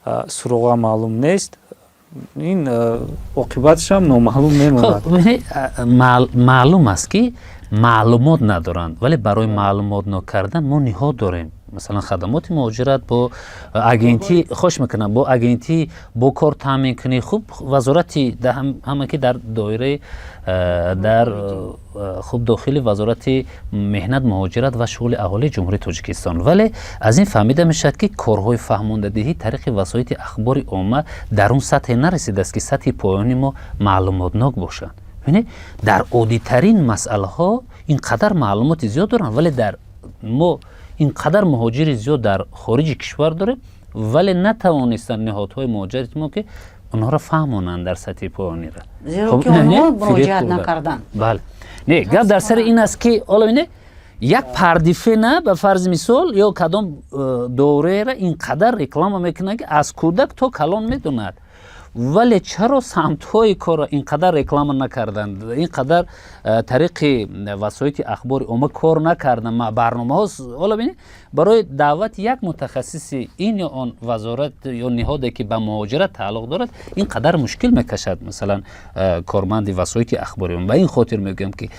суроға маълум нест, ин оқибаташам номаълум мемонад. Маълум аст, ки маълумот надоранд, вале барои маълумотнок кардан мо ниҳод дорем. Масалан, хадамоти муҳоҷират бо агентӣ, хош мекунам, бо агентӣ бо кор таъмин кунӣ. Хуб, вазорати ҳама ки дар доираи дар хуб дохили Вазорати меҳнат, муҳоҷират ва шуғли аҳолии Ҷумҳурии Тоҷикистон. Вале аз ин фаҳмида мешавад, ки корҳои фаҳмондадиҳӣ тариқи васоити ахбори омма дар он сатҳе нарасидааст, ки сатҳи поёни мо маълумотнок бошанд. Бинед, дар оддитарин масъалаҳо ин қадар маълумоти зиёд доранд, вале дар мо ин қадар муҳоҷири зиёд дар хориҷи кишвар дорем, вале натавонистанд ниҳодҳои муҳоҷирати мо, ки онҳоро фаҳмонанд дар сатҳи поёнира. Зеро ки онҳо муроҷиат накарданд. Бале, не, гап дар сари ин аст, ки ҳоло бине, як Пардифена, ба фарзи мисол, ё кадом дораера ин қадар реклама мекунанд, ки аз кӯдак то калон медонад, вале чаро самтҳои корро ин қадар реклама накарданд, ин қадар тариқи васоити ахбори омма кор накарданд, барномаҳо? Ҳоло бинед, барои даъвати як мутахассиси ин ё он вазорат ё ниҳоде, ки ба муҳоҷират тааллуқ дорад, ин қадар мушкил мекашад, масалан, корманди васоити ахбори омма. Ба ин хотир мегӯям, ки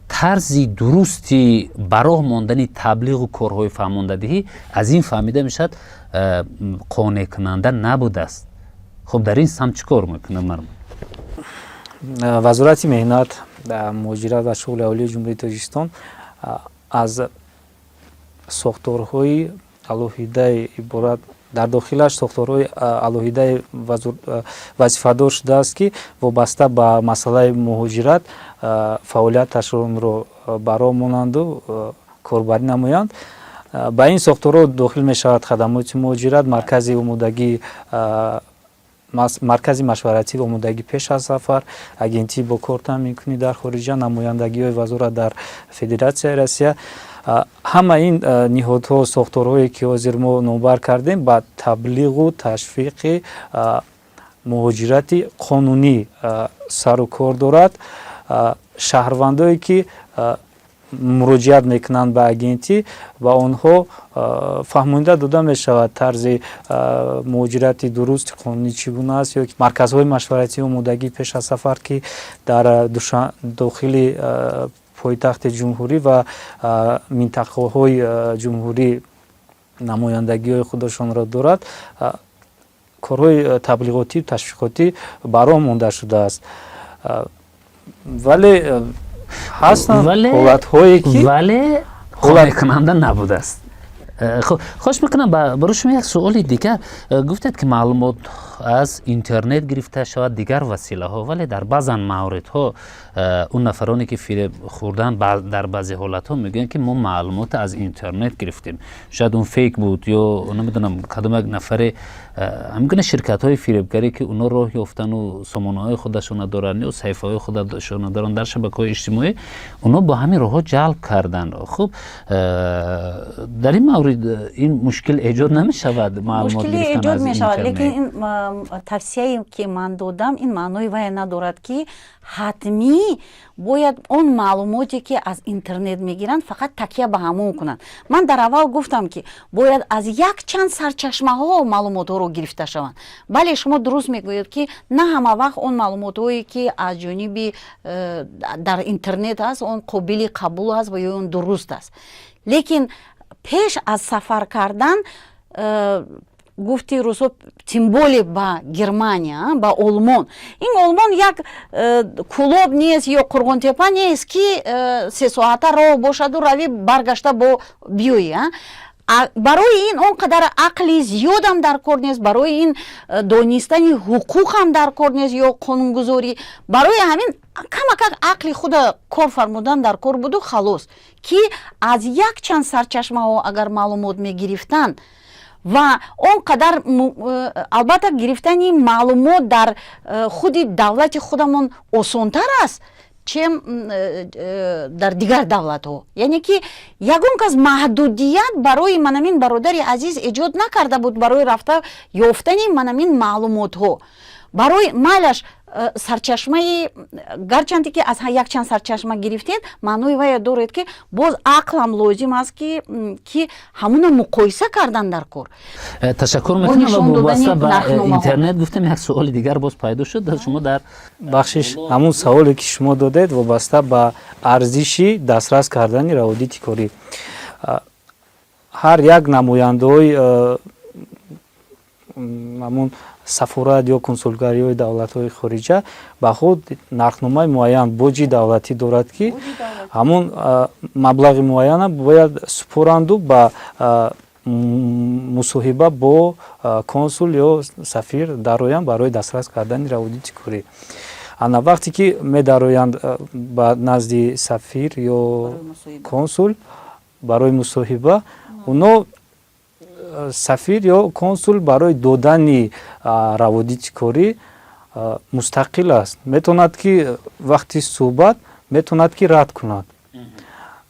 тарзи дурусти ба роҳ мондани таблиғу корҳои фаҳмондадиҳӣ, аз ин фаҳмида мешавад, қонеъкунанда набудааст. Хуб, дар ин самт чӣ кор мекунад марм? Вазорати меҳнат, муҳоҷират ва шуғли аҳолии Ҷумҳурии Тоҷикистон аз сохторҳои алоҳидаи иборат, дар дохилаш сохторҳои алоҳидаи вазифадор шудааст, ки вобаста ба масъалаи муҳоҷират фаъолияташонро ба роҳ монанду корбарӣ намоянд. Ба ин сохторҳо дохил мешавад хадамоти муҳоҷират, маркази омодагӣ, маркази машваратӣ омодагӣ пеш аз сафар, агентии бо кор таъминкунӣ дар хориҷа, намояндагиҳои вазорат дар Федератсияи Россия. Ҳама ин ниҳодҳо, сохторҳое, ки ҳозир мо номбар кардем, ба таблиғу ташвиқи муҳоҷирати қонунӣ сару кор дорад. Шаҳрвандое, ки муроҷиат мекунанд ба агентӣ, ба онҳо фаҳмонида дода мешавад, тарзи муҳоҷирати дурусти қонунӣ чӣ гуна аст, ё марказҳои машваратии омодагӣ пеш аз сафар, ки дар дохили пойтахти ҷумҳурӣ ва минтақаҳои ҷумҳурӣ намояндагиҳои худашонро дорад, корҳои таблиғотӣ, ташвиқотӣ ба роҳ монда шудааст. Вале ҳастанд ҳолатҳое, ки вале қонеъкунанда набудааст. Хуб, хоҳиш мекунам, барои шумо як суоли дигар. Гуфтед, ки маълумот аз интернет гирифта шавад, дигар василаҳо, вале дар баъзан мавридҳо он нафароне, ки фиреб хӯрдан, дар баъзе ҳолатҳо мегӯянд, ки мо маълумотро аз интернет гирифтем, шояд он фейк буд ё намедонам, кадом як нафаре, ҳамин гуна ширкатҳои фиребгарӣ, ки онҳо роҳ ёфтану сомонаҳои худашона доранд ё саҳифаҳои худашона доранд дар шабакаҳои иҷтимоӣ, онҳо бо ҳамин роҳҳо ҷалб карданд. Хуб, дар ин маврид ин мушкил эҷод намешавад, маълумот Мушкилӣ гирифтан эҷод аз мешавад, лекин интернет? ин тавсияе, ки ман додам, ин маънои вая надорад, ки ҳатмӣ бояд он маълумоте, ки аз интернет мегиранд, фақат такя ба ҳамон кунанд. Ман дар аввал гуфтам, ки бояд аз якчанд сарчашмаҳо маълумотҳоро гирифта шаванд. Бале, шумо дуруст мегӯед, ки на ҳама вақт он маълумотҳое, ки аз ҷониби дар интернет аст, он қобили қабул аст ва ё он дуруст аст. Лекин пеш аз сафар кардан, гуфти рӯзҳо, тем более ба Германия, ба Олмон. Ин Олмон як Кӯлоб нест ё Қурғонтепа нест, ки 3 соата роҳ бошаду равӣ, баргашта бо биёӣ. Барои ин он қадар ақли зиёдам дар кор нест, барои ин донистани ҳуқуқам дар кор нест ё қонунгузорӣ. Барои ҳамин камакак ақли худа кор фармудан дар кор буду халос, ки аз якчанд сарчашмаҳо агар маълумот мегирифтанд ва он қадар албатта, гирифтани маълумот дар худи давлати худамон осонтар аст, чем дар дигар давлатҳо. Яъне ки ягон кас маҳдудият барои манамин бародари азиз эҷод накарда буд барои рафта ёфтани манамин маълумотҳо. Барои майлаш, сарчашмаи, гарчанде ки аз якчанд сарчашма гирифтед, маънои вая доред, ки боз ақлам лозим аст, ки ҳамуна муқоиса кардан дар кор. Ташаккур мекунам. Ва вобаста ба интернет гуфтем, як суоли дигар боз пайдо шуд. Шумо дар Бахшиш, ҳамун саволе, ки шумо додед, вобаста ба арзиши дастрас кардани раводити корӣ, ҳар як намояндаҳои ҳамун сафорат ё консулгариҳои давлатҳои хориҷа ба худ нархномаи муайян, боҷи давлатӣ дорад, ки ҳамун маблағи муайяна бояд супоранду ба мусоҳиба бо консул ё сафир дароянд барои дастрас кардани раводити корӣ. Ана вақте ки медароянд ба назди сафир ё консул барои мусоҳиба, оно сафир ё консул барои додани раводити корӣ мустақил аст. Метавонад, ки вақти суҳбат метавонад, ки рад кунад.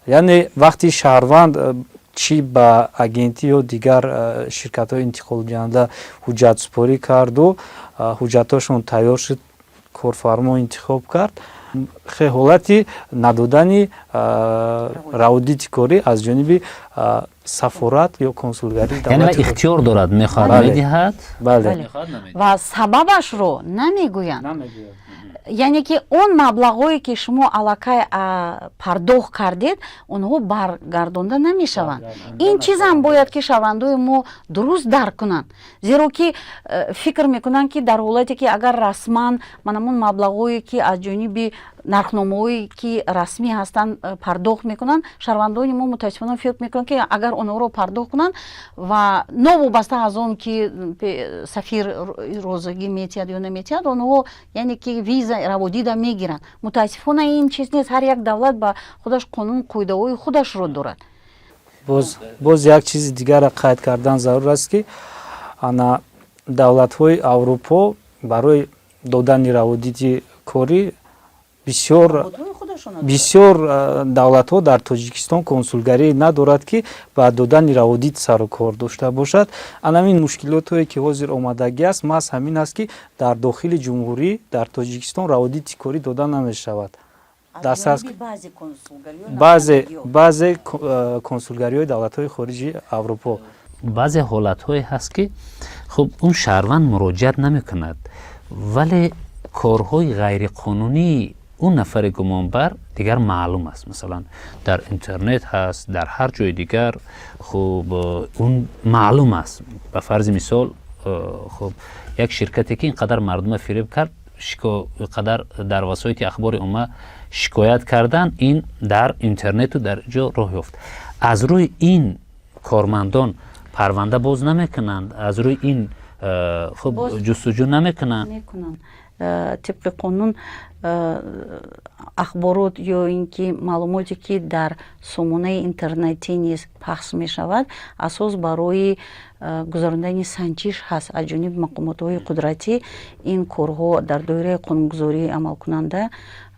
Яъне вақти шаҳрванд чӣ ба агентӣ ё дигар ширкатҳои интиқолдиҳанда ҳуҷҷатсупорӣ карду ҳуҷҷатҳошон тайёр шуд, корфармо интихоб кард, ҳолати надодани раводити корӣ аз ҷониби сафорат ё консулгарӣ. Яъне ихтиёр дорад, мехоҳад, медиҳад. Бале. Ва сабабашро намегӯянд. Яъне ки он маблағҳое, ки шумо аллакай пардохт кардед, онҳо баргардонда намешаванд. Ин чизам бояд, ки шаҳрвандои мо дуруст дарк кунанд, зеро ки фикр мекунанд, ки дар ҳолате ки агар расман манамун маблағҳое, ки аз ҷониби нархномаҳое, ки расмӣ ҳастанд, пардохт мекунанд, шаҳрвандони мо мутаассифона фикр мекунанд, ки агар онҳоро пардохт кунанд ва новобаста аз он ки сафир розигӣ метиҳад ё наметиҳад, онҳо, яъне ки виза, раводида мегиранд. Мутаассифона, ин чиз нест. Ҳар як давлат ба худаш қонун, қоидаҳои худашро дорад. Боз як чизи дигарро қайд кардан зарур аст, ки ана давлатҳои Аврупо барои додани раводити корӣ бисёр бисёр давлатҳо дар Тоҷикистон консулгарӣ надорад, ки ба додани раводит сару кор дошта бошад. Анамин мушкилотҳое, ки ҳозир омадагӣ аст, маҳз ҳамин аст, ки дар дохили ҷумҳурӣ, дар Тоҷикистон раводити корӣ дода намешавад. Баъзе консулгариҳои давлатҳои хориҷи Аврупо. Баъзе ҳолатҳое ҳаст, ки хуб, он шаҳрванд муроҷиат намекунад, вале корҳои ғайриқонунии он нафари гумонбар дигар маълум аст. Масалан, дар интернет ҳаст, дар ҳар ҷои дигар. Хуб, он маълум аст. Ба фарзи мисол, хуб, як ширкате, ки ин қадар мардума фиреб кард, қадар дар васоити ахбори омма шикоят кардан, ин дар интернету дар ҷо роҳ ёфт. Аз рӯи ин кормандон парванда боз намекунанд? Аз рӯи ин хуб, ҷустуҷӯ намекунанд? Мекунанд. Тибқи қонун, ахборот ё ин ки маълумоте, ки дар сомонаи интернетӣ низ пахш мешавад, асос барои гузарондани санҷиш ҳаст аз ҷониби мақомотҳои қудратӣ. Ин корҳо дар доираи қонунгузории амалкунанда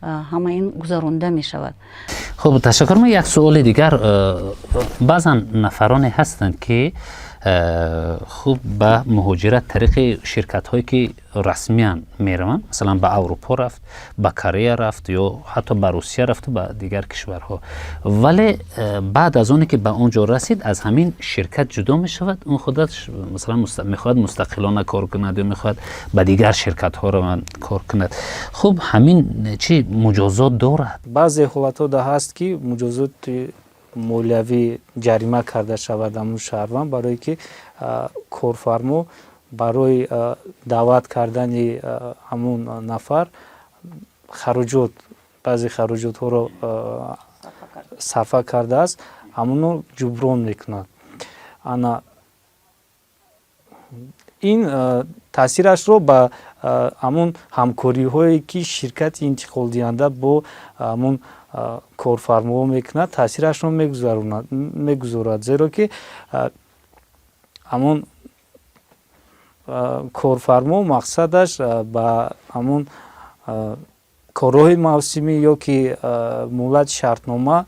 ҳама ин гузаронда мешавад. Хуб, ташаккур. Ма як суоли дигар. Баъзан нафароне ҳастанд, ки хуб, ба муҳоҷират тариқи ширкатҳое, ки расмиян мераванд, масалан, ба Аврупо рафт, ба Корея рафт ё ҳатто ба Русия рафту ба дигар кишварҳо, вале баъд аз оне ки ба он ҷо расид, аз ҳамин ширкат ҷудо мешавад. Он худаш, масалан, мехоҳад мустақилона кор кунад ё мехоҳад ба дигар ширкатҳо раванд, кор кунад. Хуб, ҳамин чӣ муҷозот дорад? Баъзе ҳолатҳо да ҳаст, ки муҷозоти молиявӣ ҷарима карда шавад ҳамун шаҳрванд, барое ки корфармо барои даъват кардани ҳамун нафар хароҷот, баъзе хароҷотҳоро сарфа кардааст, ҳамуно ҷуброн мекунад. Ана ин таъсирашро ба ҳамун ҳамкориҳое, ки ширкати интиқолдиҳанда бо ҳамун корфармоҳо мекунад, таъсирашро мегузорад, зеро ки ҳамун корфармо мақсадаш ба ҳамун корроҳи мавсимӣ ё ки муҳлати шартнома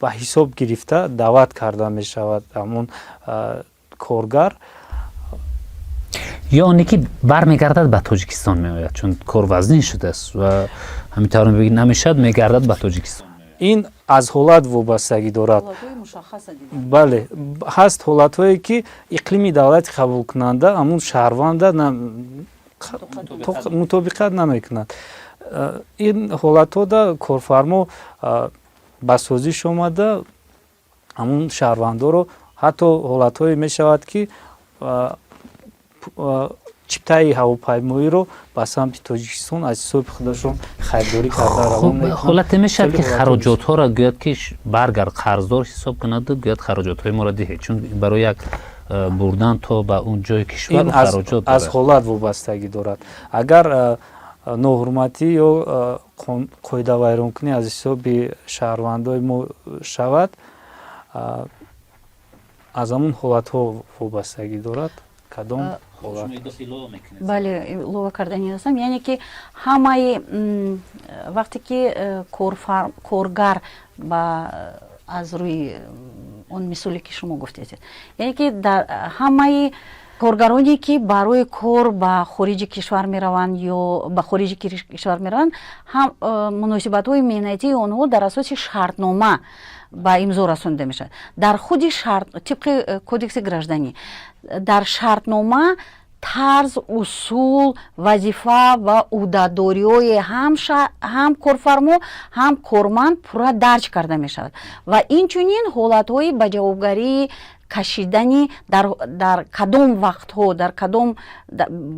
ба ҳисоб гирифта даъват карда мешавад ҳамун коргар. Ё оне ки бармегардад, ба Тоҷикистон меояд, чун кор вазнин шудааст ва ҳамин тавр намешавад, мегардад, ба Тоҷикистон. Ин аз ҳолат вобастагӣ дорад. Бале, ҳаст ҳолатҳое, ки иқлими давлати қабулкунанда ҳамун шаҳрванда мутобиқат намекунад. Ин ҳолатҳода корфармо ба созиш омада, ҳамун шаҳрвандоро, ҳатто ҳолатҳое мешавад, ки чиптаи ҳавопаймоиро ба самти Тоҷикистон аз ҳисоби худашон харидорӣ карда равон. Ҳолате мешавад, ки хароҷотҳоро гӯяд, ки баргард, қарздор ҳисоб кунаду гӯяд, хароҷотҳои моро диҳед, чун барои як бурдан то ба он ҷои кишвар хароҷот. Аз ҳолат вобастагӣ дорад. Агар ноҳурматӣ ё қоидавайронкунӣ аз ҳисоби шаҳрвандои мо шавад, аз ҳамун ҳолатҳо вобастагӣ дорад, кадом. Бале, илова кардани ҳастам, яъне ки ҳамаи вақте ки коргар ба аз рӯи он мисоле, ки шумо гуфтед, яъне ки дар ҳамаи коргароне, ки барои кор ба хориҷи кишвар мераванд ё ба хориҷи кишвар мераванд, ҳам муносибатҳои меҳнатии онҳо дар асоси шартнома ба имзо расонида мешавад. Дар худи шарт, тибқи кодекси гражданӣ, дар шартнома тарз, усул, вазифа ва ӯҳдадориҳои ҳам корфармо, ҳам корманд пурра дарҷ карда мешавад ва инчунин ҳолатҳои ба ҷавобгарии кашидани дар кадом вақтҳо, дар кадом,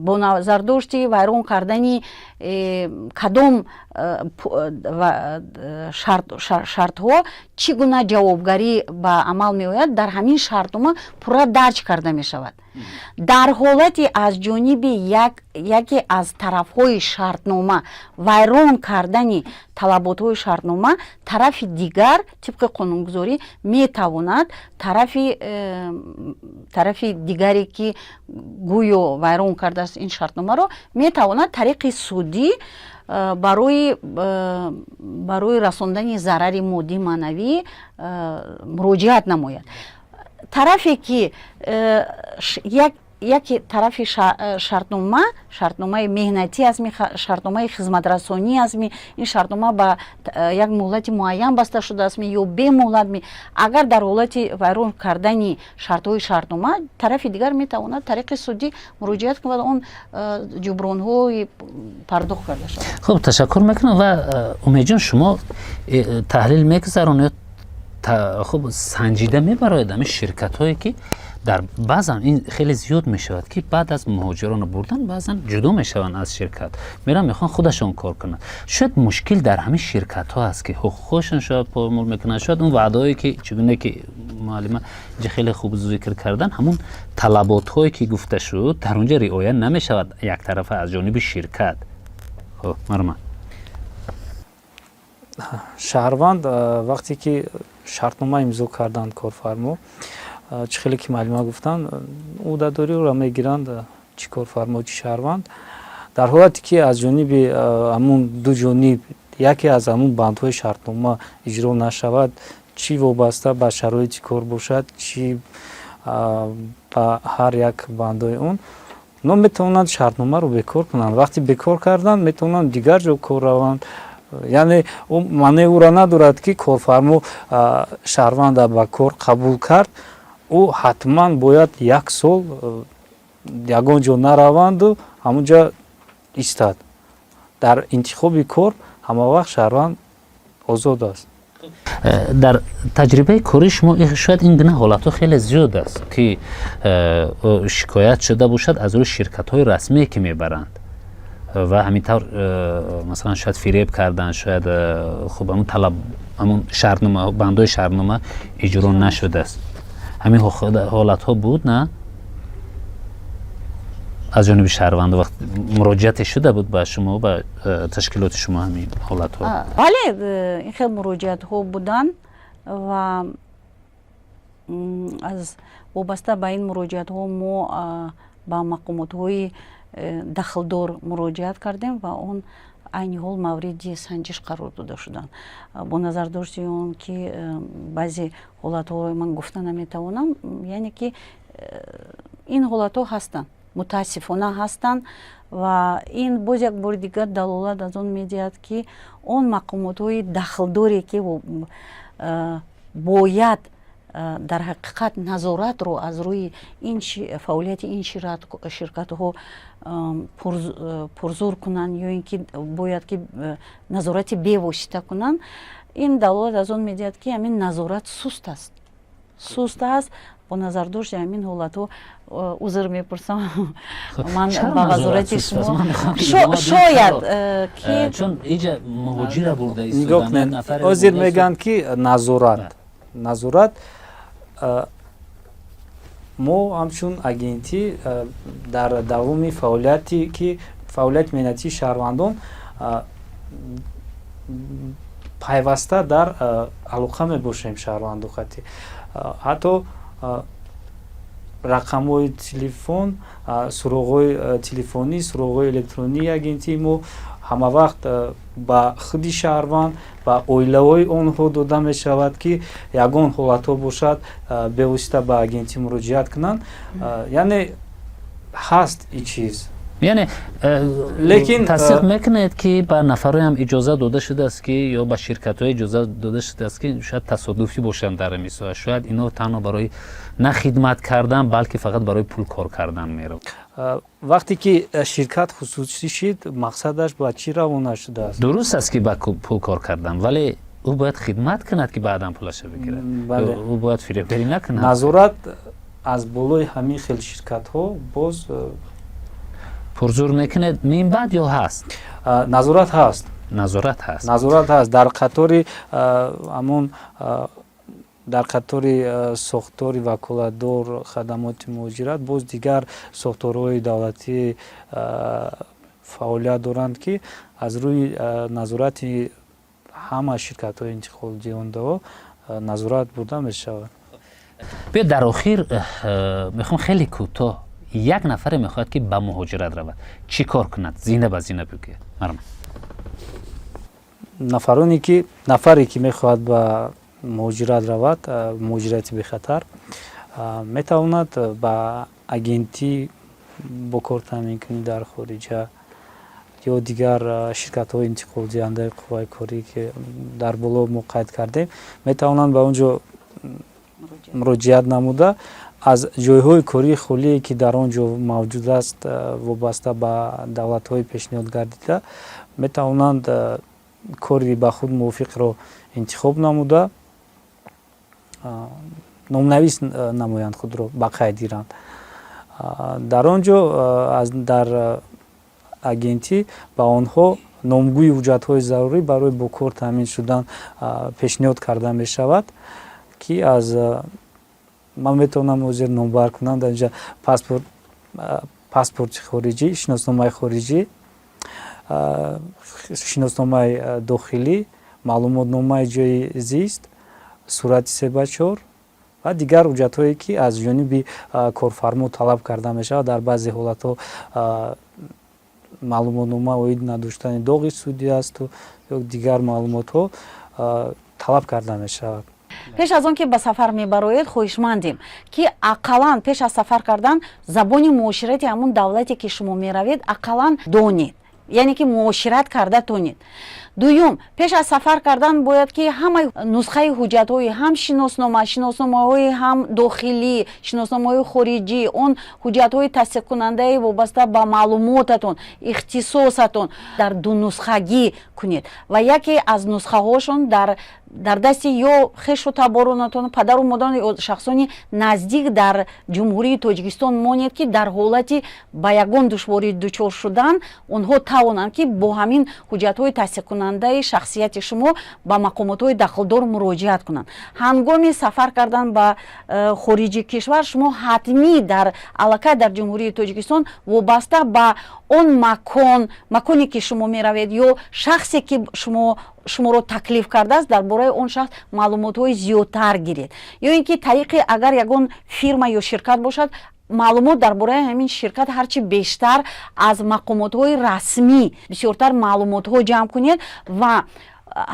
бо назардошти вайрон кардани кадом шартҳо чӣ гуна ҷавобгарӣ ба амал меояд, дар ҳамин шартнома пурра дарҷ карда мешавад. Дар ҳолати аз ҷониби яке аз тарафҳои шартнома вайрон кардани талаботҳои шартнома, тарафи дигар тибқи қонунгузорӣ метавонад тарафи дигаре, ки гӯё вайрон кардааст ин шартномаро, метавонад тариқи судӣ барои расондани зарари моддӣ, маънавӣ муроҷиат намояд. Тарафе ки як яке тарафи шартнома, шартномаи меҳнатӣ аст, шартномаи хизматрасонӣ аст, ин шартнома ба як муҳлати муайян баста шудааст ё бемуҳлат, агар дар ҳолати вайрон кардани шартҳои шартнома тарафи дигар метавонад тариқи судӣ муроҷиат кунад, он ҷубронҳои пардохт карда шавад. Хуб, ташаккур мекунам. Ва Умедҷон, шумо таҳлил мегузаронед, хуб санҷида мебароед ҳамин ширкатҳое, ки дар баъзан ин хеле зиёд мешавад, ки баъд аз муҳоҷиронро бурдан, баъзан ҷудо мешаванд аз ширкат, меран, мехоҳанд худашон кор кунанд. Шояд мушкил дар ҳамин ширкатҳо аст, ки ҳуқуқҳошон шояд помол мекунанд, шояд он ваъдаҳое, ки чӣ гуна ки муаллима инҷа хеле хуб зикр кардан, ҳамун талаботҳое, ки гуфта шуд, дар онҷа риоя намешавад яктарафа аз ҷониби ширкат. Хуб, марҳамат. Шаҳрванд вақте ки шартнома имзо карданд корфармо, чӣ хеле ки муаллима гуфтанд, ӯҳдадориро мегиранд, чӣ корфармо, чӣ шаҳрванд. Дар ҳолате ки аз ҷониби ҳамун ду ҷониб яке аз ҳамун бандҳои шартнома иҷро нашавад, чӣ вобаста ба шароити кор бошад, чӣ ба ҳар як бандҳои он, онҳо метавонанд шартномаро бекор кунанд. Вақте бекор карданд, метавонанд дигар ҷо кор раванд. Яъне маънеи ӯро надорад, ки корфармо шаҳрванда ба кор қабул кард, ӯ ҳатман бояд як сол ягон ҷо нараванду ҳамунҷа истад. Дар интихоби кор ҳамавақт шаҳрванд озод аст. Дар таҷрибаи кори шумо шояд ин гуна ҳолатҳо хеле зиёд аст, ки шикоят шуда бошад аз рӯи ширкатҳои расмие, ки мебаранд ва ҳамин тавр, масалан, шояд фиреб кардан, шояд хуб, ҳамун талаб, ҳамун шартнома, бандҳои шартнома иҷро нашудааст. Ҳамин ҳолатҳо буд, на, аз ҷониби шаҳрванд вақт муроҷиате шуда буд ба шумо, ба ташкилоти шумо, ҳамин ҳолатҳо? Бале, ин хел муроҷиатҳо буданд ва аз вобаста ба ин муроҷиатҳо мо ба мақомотҳои дахлдор муроҷиат кардем ва он айни ҳол мавриди санҷиш қарор дода шуданд. Бо назардошти он ки баъзе ҳолатҳоро ман гуфта наметавонам, яъне ки ин ҳолатҳо ҳастанд, мутаассифона ҳастанд ва ин боз як бори дигар далолат аз он медиҳад, ки он мақомотҳои дахлдоре, ки бояд дар ҳақиқат назоратро аз рӯи ин фаъолияти ин ширкатҳо пурзур кунанд ё ин ки бояд ки назорати бевосита кунанд, ин далолат аз он медиҳад, ки ҳамин назорат суст аст, суст аст. Бо назардошти ҳамин ҳолатҳо, узр мепурсам, ман ба вазорати шумо шояд ки Чун иҷа муҳоҷира бурда. Нигоҳ кунед, ҳозир мегӯянд, ки назорат. Мо ҳамчун агентӣ дар давоми фаъолияти ки фаъолияти меҳнатии шаҳрвандон пайваста дар алоқа мебошем шаҳрванду хати, ҳатто рақамҳои телефон, суроғҳои телефонӣ, суроғҳои электронии агентии мо ҳамавақт ба худи шаҳрванд, ба оилаҳои онҳо дода мешавад, ки ягон ҳолатҳо бошад, бевосита ба агентӣ муроҷиат кунанд. Яъне ҳаст ин чиз. Яъне лекин тасдиқ мекунед, ки ба нафарҳоям иҷоза дода шудааст, ки ё ба ширкатҳо иҷоза дода шудааст, ки шояд тасодуфӣ бошанд дар ин соҳа, шояд ино танҳо барои на хидмат кардан, балки фақат барои пул кор кардан меравад? Вақте ки ширкат хусусӣ шид, мақсадаш ба чӣ равона шудааст? Дуруст аст, ки ба пул кор кардан, вале ӯ бояд хидмат кунад, ки баъдан пулаша бигирад. Ӯ бояд фиребгарӣ накунад. Назорат аз болои ҳамин хел ширкатҳо боз пурзур мекунед минбаъд ё ҳаст? Назорат ҳаст. Назорат ҳаст. Назорат ҳаст дар қатори ҳамон, дар қатори сохтори ваколатдор, хадамоти муҳоҷират, боз дигар сохторҳои давлатӣ фаъолият доранд, ки аз рӯи назорати ҳама ширкатҳои интиқолдиҳандаҳо назорат бурда мешавад. Биё, дар охир мехоҳам хеле кӯтоҳ: як нафаре мехоҳад, ки ба муҳоҷират равад, чӣ кор кунад? Зина ба зина бигӯяд, марҳамат. Нафароне ки, нафаре ки мехоҳад ба муҳоҷират равад, муҳоҷирати бехатар, метавонад ба агентӣ бо кор таъминкунӣ дар хориҷа ё дигар ширкатҳои интиқолдиҳандаи қувваи корӣ, ки дар боло мо қайд кардем, метавонанд ба он ҷо муроҷиат намуда, аз ҷойҳои кории холие, ки дар он ҷо мавҷуд аст, вобаста ба давлатҳои пешниҳод гардида, метавонанд кори ба худ мувофиқро интихоб намуда, номнавис намоянд, худро ба қайд гиранд. Дар он ҷо, дар агентӣ ба онҳо номгӯи ҳуҷҷатҳои зарурӣ барои бо кор таъмин шудан пешниҳод карда мешавад, ки аз ман метавонам ҳозир номбар кунам дар инҷа: паспорт, паспорти хориҷӣ, шиносномаи хориҷӣ, шиносномаи дохилӣ, маълумотномаи ҷои зист, сурати 3 ба 4 ва дигар ҳуҷҷатҳое, ки аз ҷониби корфармо талаб карда мешавад. Дар баъзе ҳолатҳо маълумотнома оид надоштани доғи судӣ асту ё дигар маълумотҳо талаб карда мешавад. Пеш аз он ки ба сафар мебароед, хоҳишмандем, ки ақаллан пеш аз сафар кардан забони муоширати ҳамун давлате, ки шумо меравед, ақаллан донед, яъне ки муошират карда тонед. Дуюм, пеш аз сафар кардан бояд ки ҳамаи нусхаи ҳуҷҷатҳои ҳам шиноснома, шиносномаҳои ҳам дохилӣ, шиносномаҳои хориҷӣ, он ҳуҷҷатҳои тасдиқкунандаи вобаста ба маълумотатон, ихтисосатон дар дунусхагӣ кунед ва яке аз нусхаҳошон дар дасти ё хешу таборонатон, падару модарон ё шахсони наздик дар Ҷумҳурии Тоҷикистон монед, ки дар ҳолати ба ягон душворӣ дучор шудан онҳо тавонанд, ки бо ҳамин ҳуҷҷатҳои тасдиқкунанда. Муайянкунандаи шахсияти шумо ба мақомотҳои дахлдор муроҷиат кунанд. Ҳангоми сафар кардан ба хориҷи кишвар шумо ҳатмӣ дар аллакай дар Ҷумҳурии Тоҷикистон вобаста ба он макон, маконе ки шумо меравед, ё шахсе ки шуморо таклиф кардааст, дар бораи он шахс маълумотҳои зиёдтар гиред, ё ин ки тариқи агар ягон фирма ё ширкат бошад, маълумот дар бораи ҳамин ширкат ҳарчи бештар аз мақомотҳои расмӣ бисёртар маълумотҳо ҷамъ кунед. Ва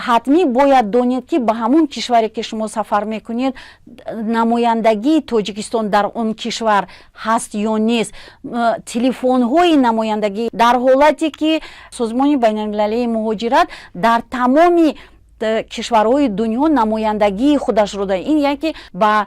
ҳатмӣ бояд донед, ки ба ҳамон кишваре ки шумо сафар мекунед, намояндагии Тоҷикистон дар он кишвар ҳаст ё нест, телефонҳои намояндагӣ. Дар ҳолате ки Созмони байналмилалии муҳоҷират дар тамоми кишварҳои дунё намояндагии худашро дорад, ин яъне ки ба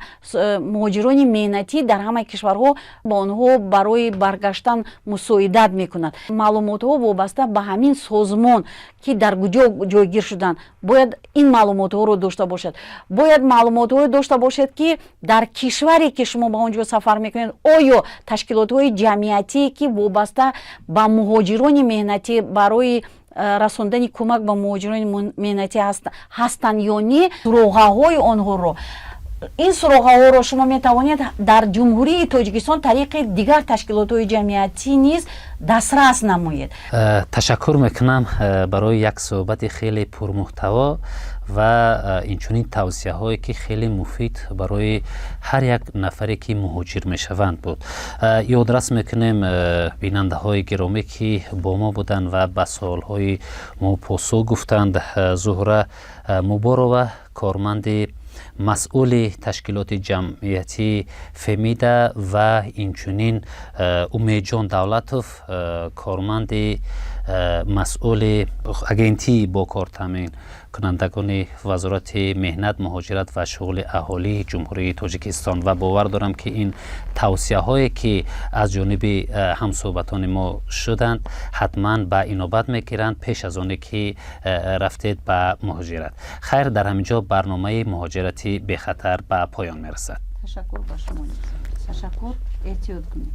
муҳоҷирони меҳнатӣ дар ҳамаи кишварҳо ба онҳо барои баргаштан мусоидат мекунад. Маълумотҳо вобаста ба ҳамин созмон, ки дар куҷо ҷойгир шуданд, бояд ин маълумотҳоро дошта бошад. Бояд маълумотҳое дошта бошед, ки дар кишваре ки шумо ба он ҷо сафар мекунед, оё ташкилотҳои ҷамъиятие, ки вобаста ба муҳоҷирони меҳнатӣ барои расондани кӯмак ба муҳоҷирони меҳнатӣ ҳастанд ё не, суроғаҳои онҳоро. Ин суроғаҳоро шумо метавонед дар Ҷумҳурии Тоҷикистон тариқи дигар ташкилотҳои ҷамъиятӣ низ дастрас намоед. Ташаккур мекунам барои як суҳбати хеле пурмуҳтаво ва инчунин тавсияҳое, ки хеле муфид барои ҳар як нафаре, ки муҳоҷир мешаванд, буд. Ёдрас мекунем, бинандаҳои гиромӣ, ки бо мо буданд ва ба суолҳои мо посух гуфтанд Зуҳра Муборова, корманди масъули ташкилоти ҷамъиятии Фемида, ва инчунин Умедҷон Давлатов, корманди масъули агентии бо кор таъминкунандагони Вазорати меҳнат, муҳоҷират ва шуғли аҳолии Ҷумҳурии Тоҷикистон. Ва бовар дорам, ки ин тавсияҳое, ки аз ҷониби ҳамсӯҳбатони мо шуданд, ҳатман ба инобат мегиранд пеш аз оне ки рафтед ба муҳоҷират. Хайр, дар ҳамин ҷо барномаи «Муҳоҷирати бехатар» ба поён мерасад. Ташаккур ба шумо, ташаккур, эҳтиёт кунед.